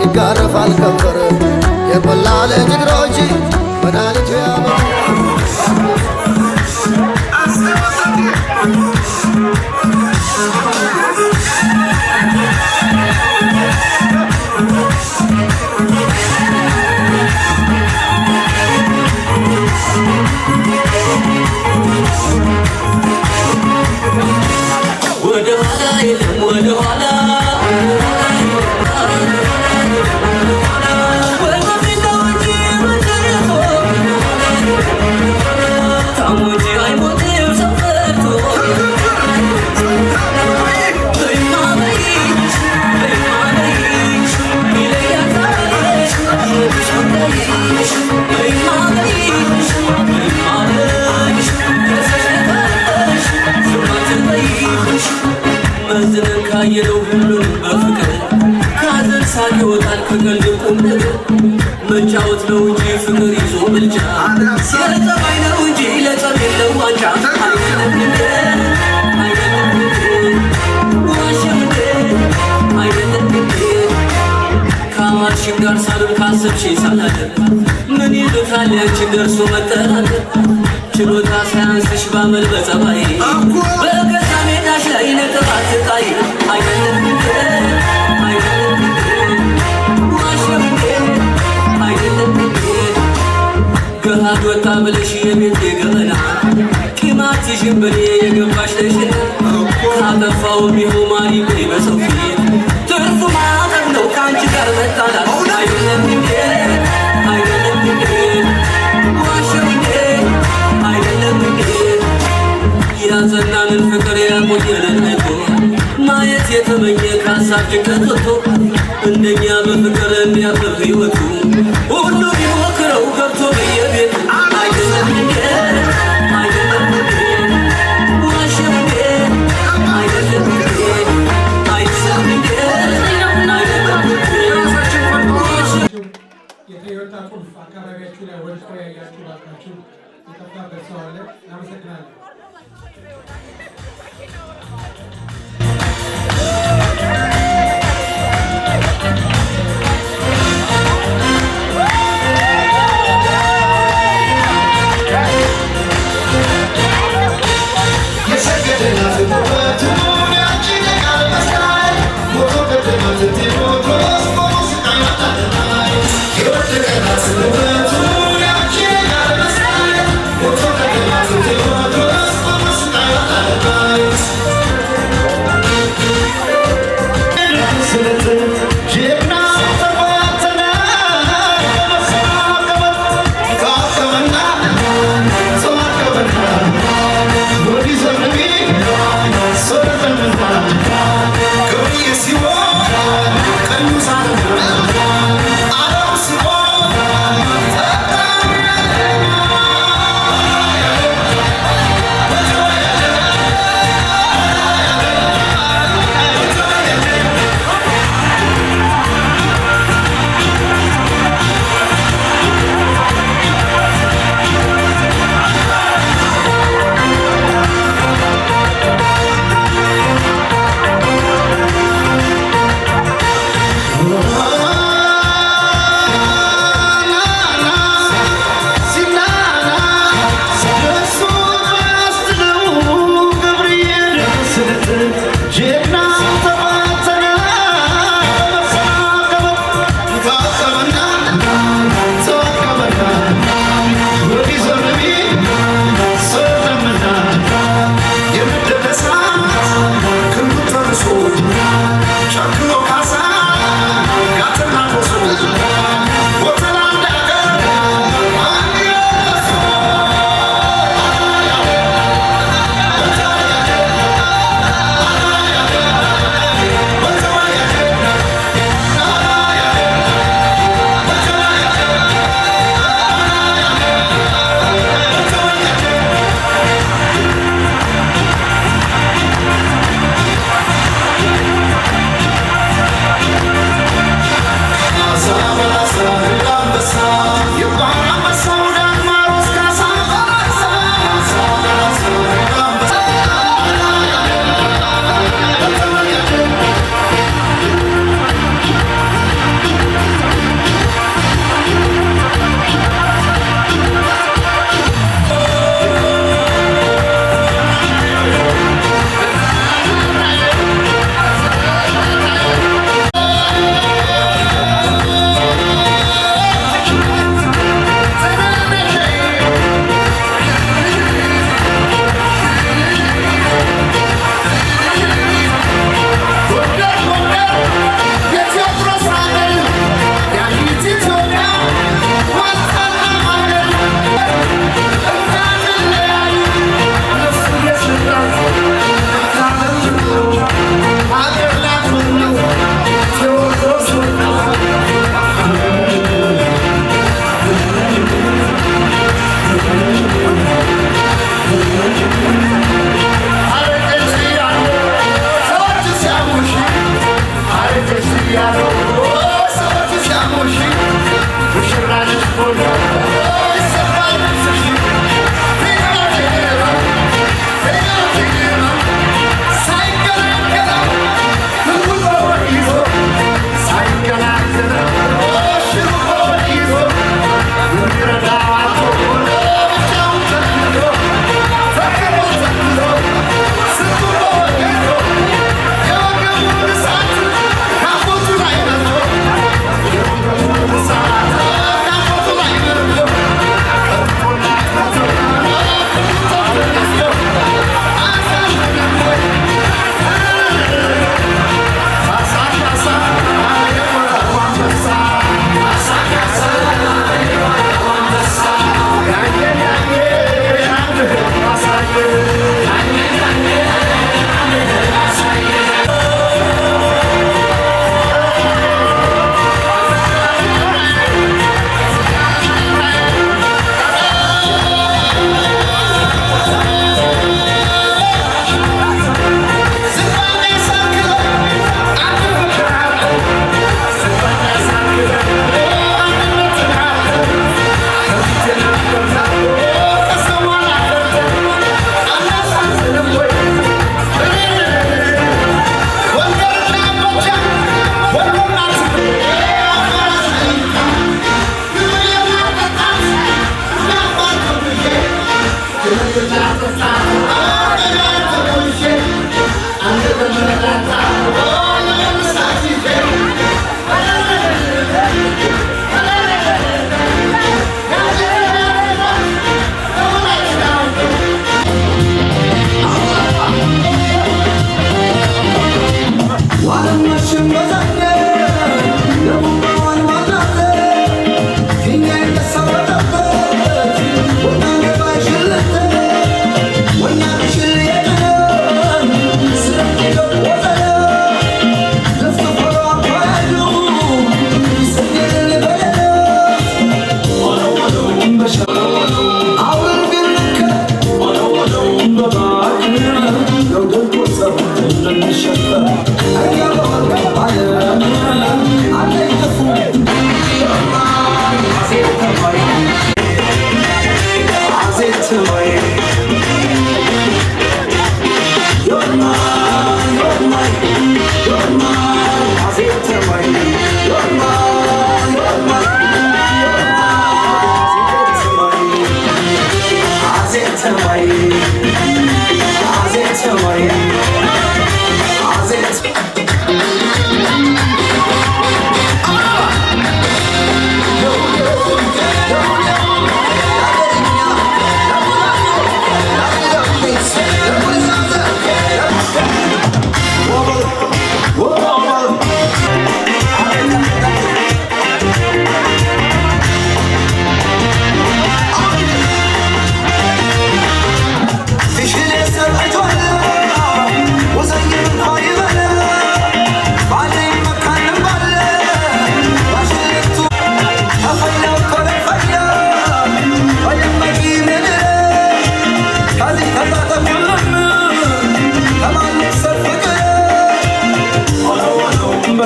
ይጋረፋል ከንፈር የቆላ ልጅ እግሮች መድኃኒት ያመ ወደ ኋላ የለም ወደ ኋላ መዝነን ካየነው ሁሉንም በፍቅር ከሀዘን ሳቅ ይወጣል ከቀልድ ቁም ነገር መጫወት ነው እንጂ ፍቅር ይዞ ብልጫ የጸባይ ነው እንጂ ለጸብ የለው ዋንጫ አይደለም እንዴ አይደለም እንዴ ዋሸው እንዴ አይደለም እንዴ ከአማርሽም ጋር ሳልል ካሰብሽኝ ሳላደር ምን ይሉታል ያንቺን ደርሶ መጠራጠር ችሎታ ሳያንስሽ ባመል በጸባይ በገዛ ሜዳሽ ላይ ነጥብ አትጣይ አይደለም እንዴ አይደለም እንዴ ዋሸው እንዴ አይደለም እንዴ ገሃድ ወጣ ብለሽ የቤት ገበና ቂማትሽን በኔ የገባሽ ነሽና ካጠፋው ቢሆን ማሪ በይ በሰው ፊት ትርፉ ማጠብ ነው ከአንቺ ጋር መጣላት አይደለም እንዴ አይደለም እንዴ ዋሸው እንዴ አይደለም እንዴ ያጸናንን ፍቅር ያቆየንን አይቶ ማየት የተመኘ ከሀሳብ ጭንቀት ወጥቶ እንደኛ በፍቅር እንዲያብብ ሕይወቱ ሁሉ ቢሞክረው ገብቶ በየቤቱ አይደለም እንዴ አይደለም እንዴ ዋሸው እንዴ አይደለም እንዴ አይደለም እንዴ አይደለም እንዴ ዋሸው የቶዮታ ቁልፍ አካባቢያችሁ ላይ ወድቆ ያያችሁ ባካችሁ የጠፋበት ሰው አለ? አመሰግናለሁ። Thank you.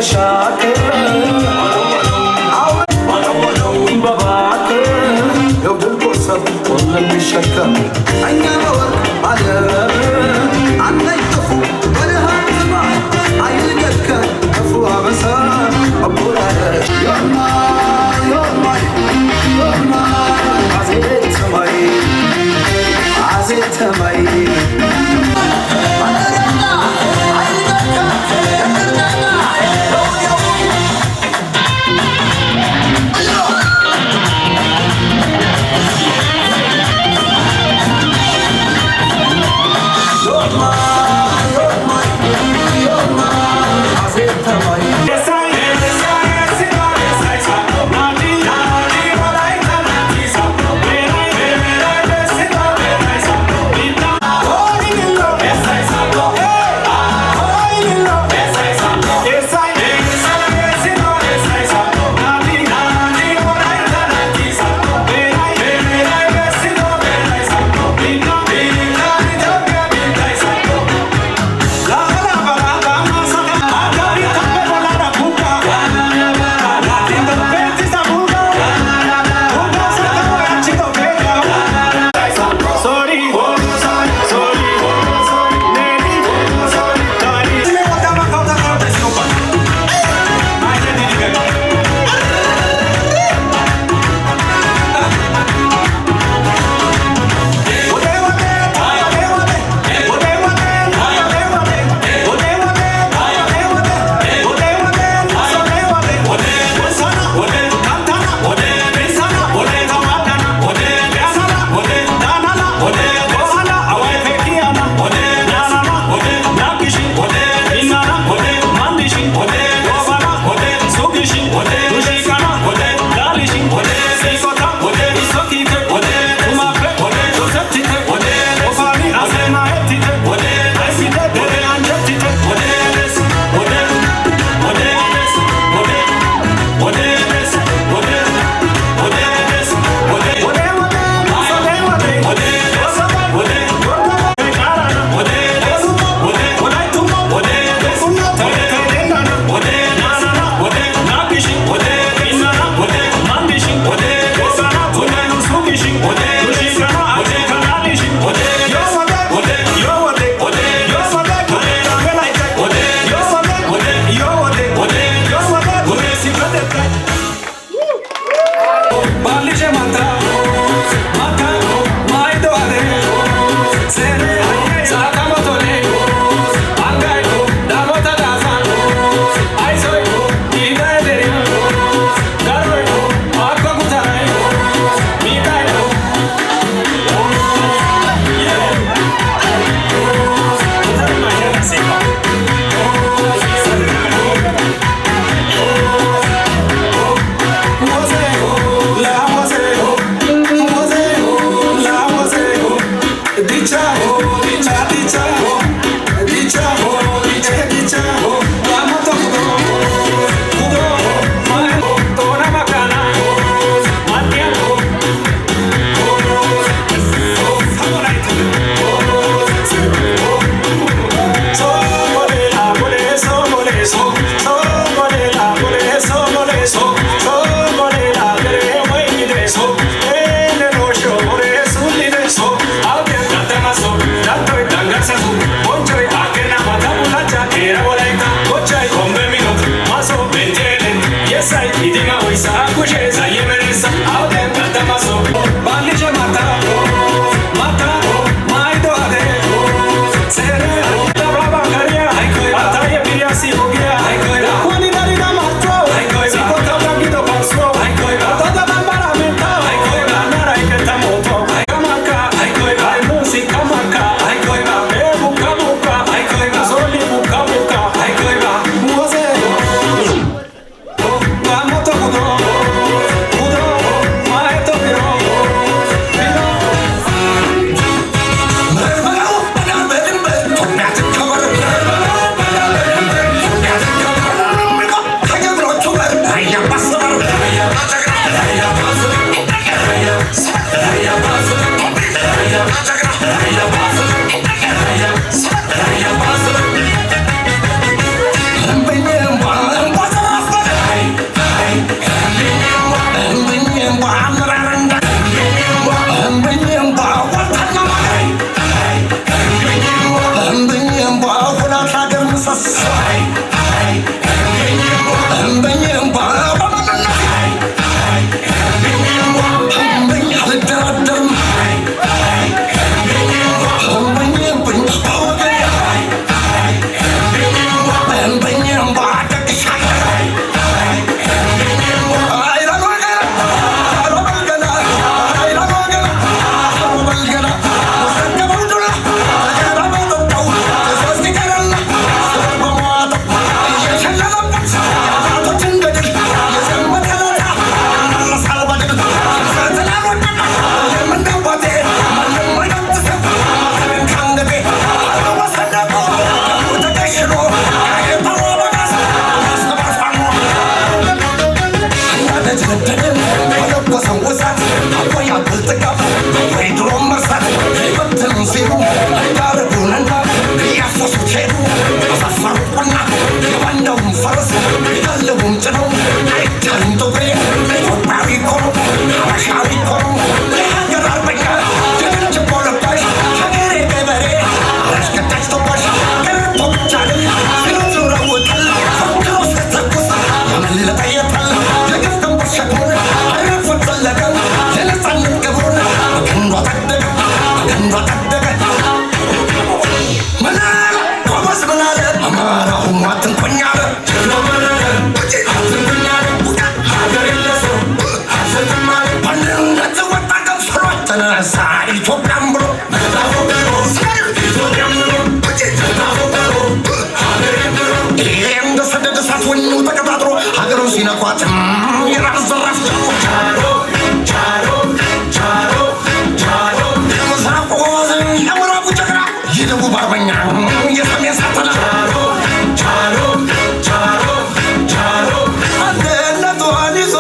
ተሻከረ ለሚሸከም እኛ በወርቅ ባለም አናይጠፉ ወደ አይልገከ ክፉ አበሳ ዮርማ ዮርማ ዮርማ አዜት ሰማይ አዜት ሰማይ። ፈረስ ቢጋልቡም ጭነው አይቻልም ጥቁሬ። ኢትዮጵያዊ እኮ ነው፣ ሀበሻዊ እኮ ነው፣ የሀገር አርበኛ፣ ድል ችቦ ለባሽ፣ ሀገሬ ገበሬ አራሽ ቀዳሽ ተኳሽ ቀረርቶ ብቻ አይደል ሲሉት ኑረውታል። ፎክሮ ሲተኩስ ያመለጠ የታል? የግፍ ቀንበር ሸክሙን አረፉት ዘለቀ። የነፃነት ክብሩን በክንዱ አጸደቀ፣ በክንዱ አጸደቀ። ምን አለ ጎበዝ? ምን አለ? አማራ ሁኑ አትንኩኝ አለ። አትንኩኝ አለ። ሀገር ለሰው አልሰጥም አለ። አንድነት ወጣ ገንፍሎ ተነሳ ኢትዮጵያም ብሎ ኢትዮጵያም ብሎ። ይሄ እንደ ሰደድ እሳት ወኔው ተቀጣጥሮ ሀገሩን ሲነኳት የራስ ዘራፍ ጃሮ ጃሮ ጃሮ ጃሮ። የምስራቁ ጎበዝ፣ የምዕራቡ ጀግና፣ የደቡብ አርበኛ፣ የሰሜን ሳተላ ጃሮ ጃሮ ጃሮ ጃሮ። አንድነቷን ይዞ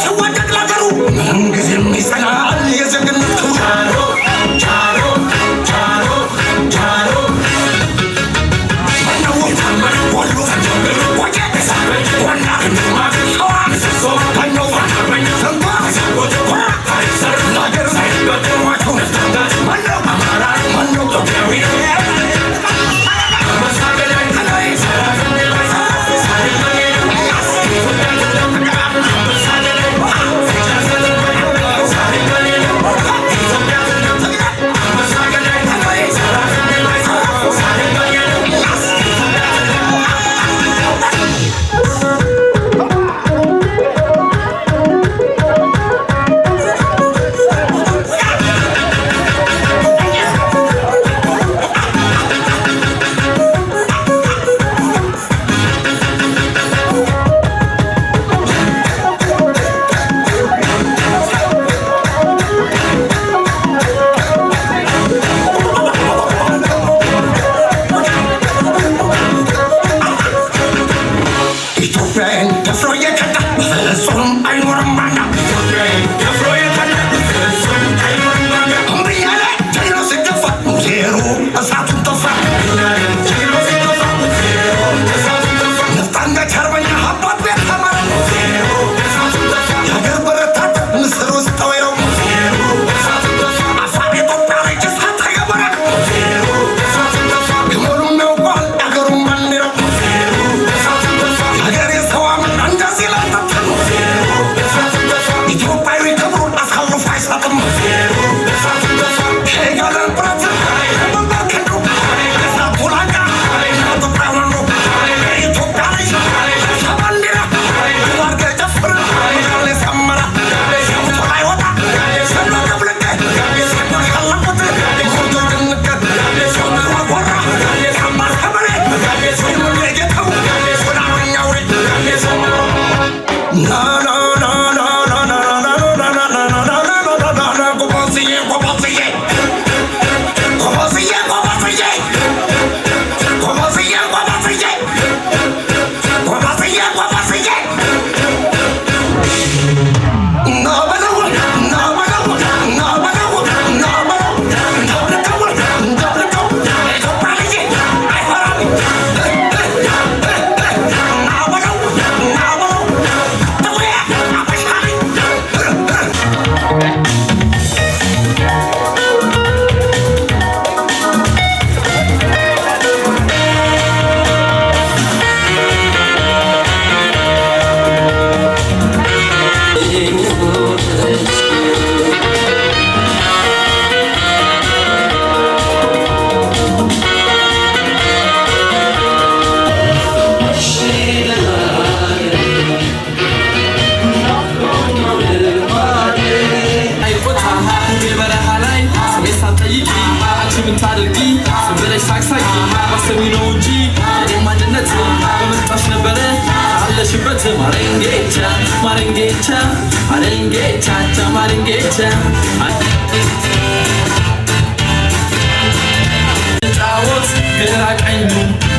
ሲዋደቅ ለሀገሩ ምንጊዜም ይጸናል የጀግንነት ክብሩ። ጃሮ ጃሮ ጃሮ ጃሮ። ወሎ፣ ጎንደር፣ ሸዋ፣ ለሀገር ሟቹ ማነው? ማነው? ኢትዮጵያን ደፍሮ የከዳ በፍጹም አይኖርም ባንዳ። ኢትዮጵያን ደፍሮ የከዳ በፍጹም አይኖርም ባንዳ። እምቢ ያለ ጀግናው ሲገፋ ሙዜሩ እሳቱን ተፋ። ጀግናው ሲገፋ ሙዜሩ እሳቱን ተፋ። ነፍጥ አንጋች አርበኛ አባት ቤት ተማረ ሙዜሩ እሳቱን ተፋ። የሀገር በረታት ንስር ውስጥ ወይረው ሙዜሩ እሳቱን ተፋ። አፋር የኢትዮጵያ ልጅ እሳት ተገበረ ሙዜሩ እሳቱን ተፋ። ግመሉም ያውቀዋል የሀገሩን ባንዲራው ሙዜሩ እሳቱን ተፋ። የሀገሬ ሰው አመል እንደዚህ ላልጠጥም ሙዜሩ እሳቱን ተፋ። ኢትዮጵያዊ ክብሩን አሳልፎ አይሰጥም ሙዜሩ እሳቱን ተፋ። የጋለን ብረት በንበር ክንዱ እሳቱ ላንቃ ኢትዮጵያ ወንዱ የኢትዮጵያ ልጅ ባንዲራ ድል አድርገህ ጨፍር ያለ ሰመራ ሰምቶ ላይወጣ ሰኖ ገብልቀ ሰኖ ሸለቁት ጎጆ ድንቀት ሰኖ አኮራ አምባር ከበሬ ሰኖ ጌታው ወዳመኛው ና ና ና ና ና ና ና ና ና ና ና ና ና ና። ጎበዝዬ ጎበዝዬ ጎበዝዬ ጎበዝዬ ጎበዝዬ ጎበዝዬ ጎበዝዬ ጎበዝዬ። ና በለው ና በለው ና በለው ና በለው እንዳብልቀው እንዳብልቀው የኢትዮጵያ ልጅ አይፈራም። ና በለው ና በለው ጥቁሬ አበሻ ልጅ። አይቆጣ በረሃ ላይ ስሜ ሳትጠይቂ አንቺ ምን ታደርጊ? ዝም ብለሽ ሳቅሳቂ ማሰቢ ነው እንጂ የኔ ማንነት በመጣሽ ነበረ አለሽበት። ማረንጌቻ ማረንጌቻ ማረንጌቻ ማረንጌቻ። ጫወት ግራ ቀኙ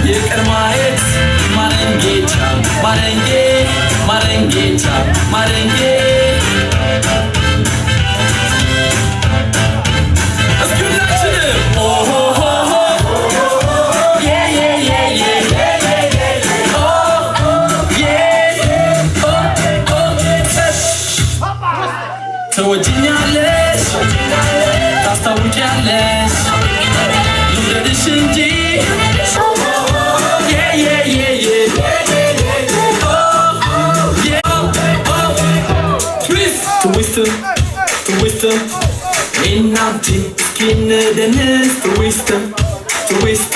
ይቅር ማየት ማረንጌቻ ማረንጌ ማረንጌቻ ማረንጌ። እስኪ ሁላችንም ኦሆሆሆ ዬ ዬ ዬ ዬ ዬ ዬ ኦ። Twist እኔና አንቺ እስኪ እንደንስ twist twist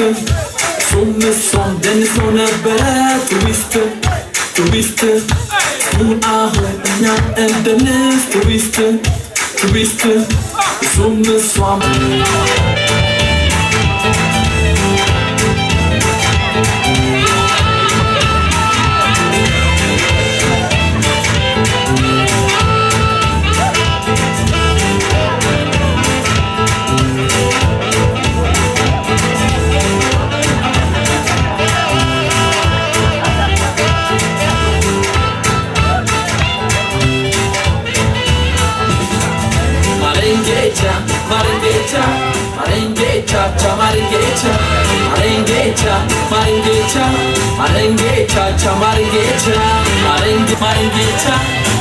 እሱም እሷም ደንሶ ነበረ twist twist እሱን አሁን እኛ እንደንስ twist twist እሱም እሷም Maringecha, Maringecha, cha Maringecha, Maringecha, Maringecha, Maringecha, cha Maringecha, Maringe, Maringecha,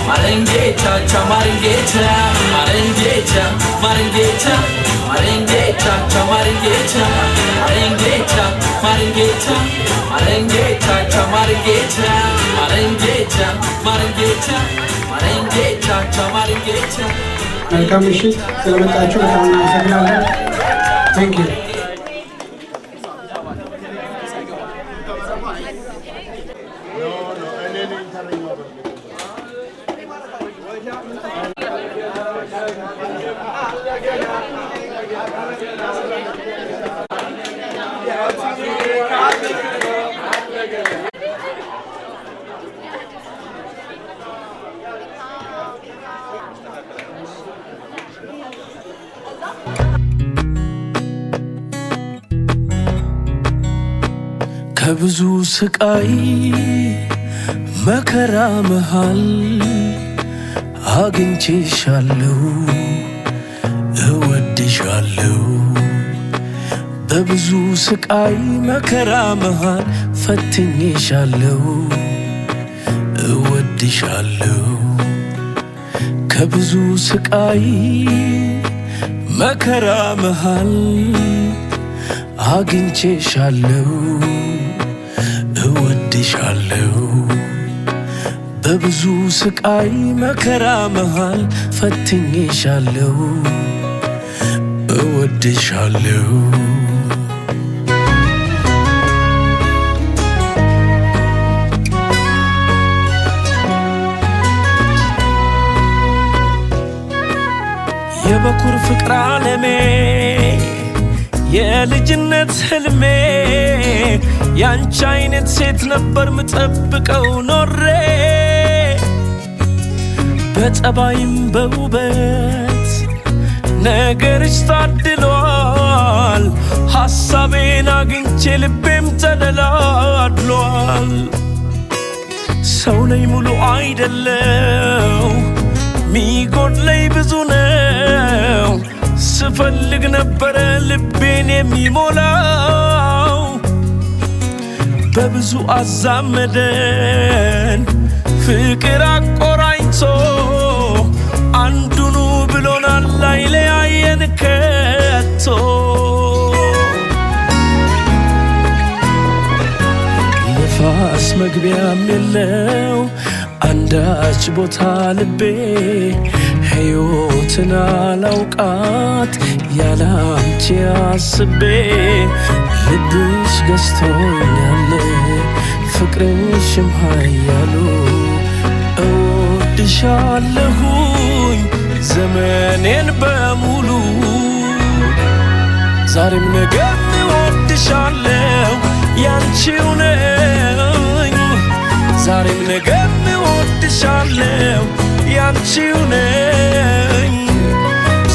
Maringecha, cha Maringecha, Maringecha, Maringecha, Maringecha, cha Maringecha, Maringecha, Maringecha, Maringecha, cha Maringecha, Maringecha, Maringecha, Maringecha, cha Maringecha. መልካም ምሽት። ስለመጣችሁ በጣም እናመሰግናለን። Thank you. ከብዙ ስቃይ መከራ መሃል አግኝቼሻለሁ እወድሻለሁ በብዙ ስቃይ መከራ መሃል ፈትኜሻለሁ እወድሻለሁ ከብዙ ስቃይ መከራ መሃል አግኝቼሻለሁ እወድሻለሁ በብዙ ስቃይ መከራ መሃል ፈትኜሻለሁ እወድሻለሁ የበኩር ፍቅር ዓለሜ የልጅነት ህልሜ ያንቺ አይነት ሴት ነበር ምጠብቀው ኖሬ በጠባይም በውበት ነገርሽ ታድሏል ሐሳቤን አግኝቼ ልቤም ተደላድሏል ሰው ነኝ ሙሉ አይደለው ሚጎድለኝ ብዙ ነው ስፈልግ ነበረ ልቤን የሚሞላው በብዙ አዛመደን ፍቅር አቆራኝቶ አንዱኑ ብሎናል ላይለያየን ከቶ ነፋስ መግቢያም የለው አንዳች ቦታ ልቤ ሕይወትን አላውቃት ያላንቺ አስቤ ልብሽ ገዝቶኛል ፍቅርሽም ኃያሉ እወድሻለሁኝ ዘመኔን በሙሉ ዛሬም ነገም እወድሻለሁ ያንቺው ነኝ ዛሬም ነገም እወድሻለሁ ያንቺው ነኝ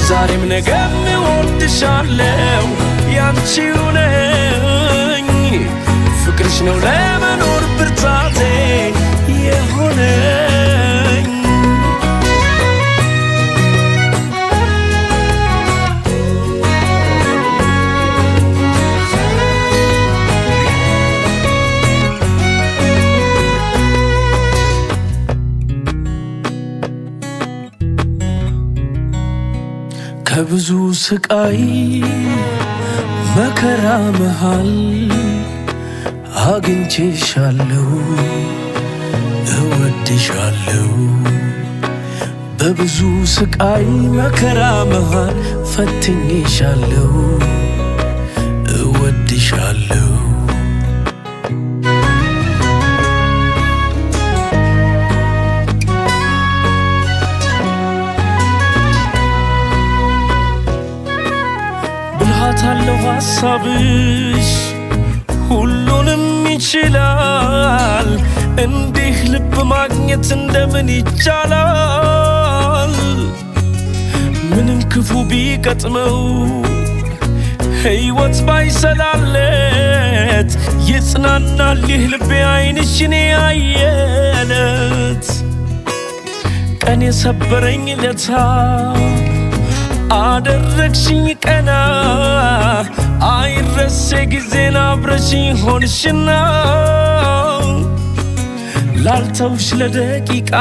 ዛሬም ነገም እወድሻለሁ ያንቺው ነኝ ፍቅርሽ ነው ለመኖር ብርታቴ የሆነኝ ከብዙ ስቃይ መከራ መሃል አግኝቼሻለሁ እወድሻለሁ። በብዙ ስቃይ መከራ መሃል ፈትኜሻለሁ፣ እወድሻለሁ። ብልሃት አለው ሐሳብሽ፣ ሁሉንም ይችላል። እንዲህ ልብ ማግኘት እንደምን ይቻላል? ምንም ክፉ ቢገጥመው፣ ሕይወት ባይሰላለት፣ ይጽናናል ይህ ልቤ ዓይንሽን ያየለት። ቀን የሰበረኝ ለታ አደረግሽኝ ቀና፣ አይረሴ ጊዜን አብረሽኝ ሆንሽና፣ ላልተውሽ ለደቂቃ።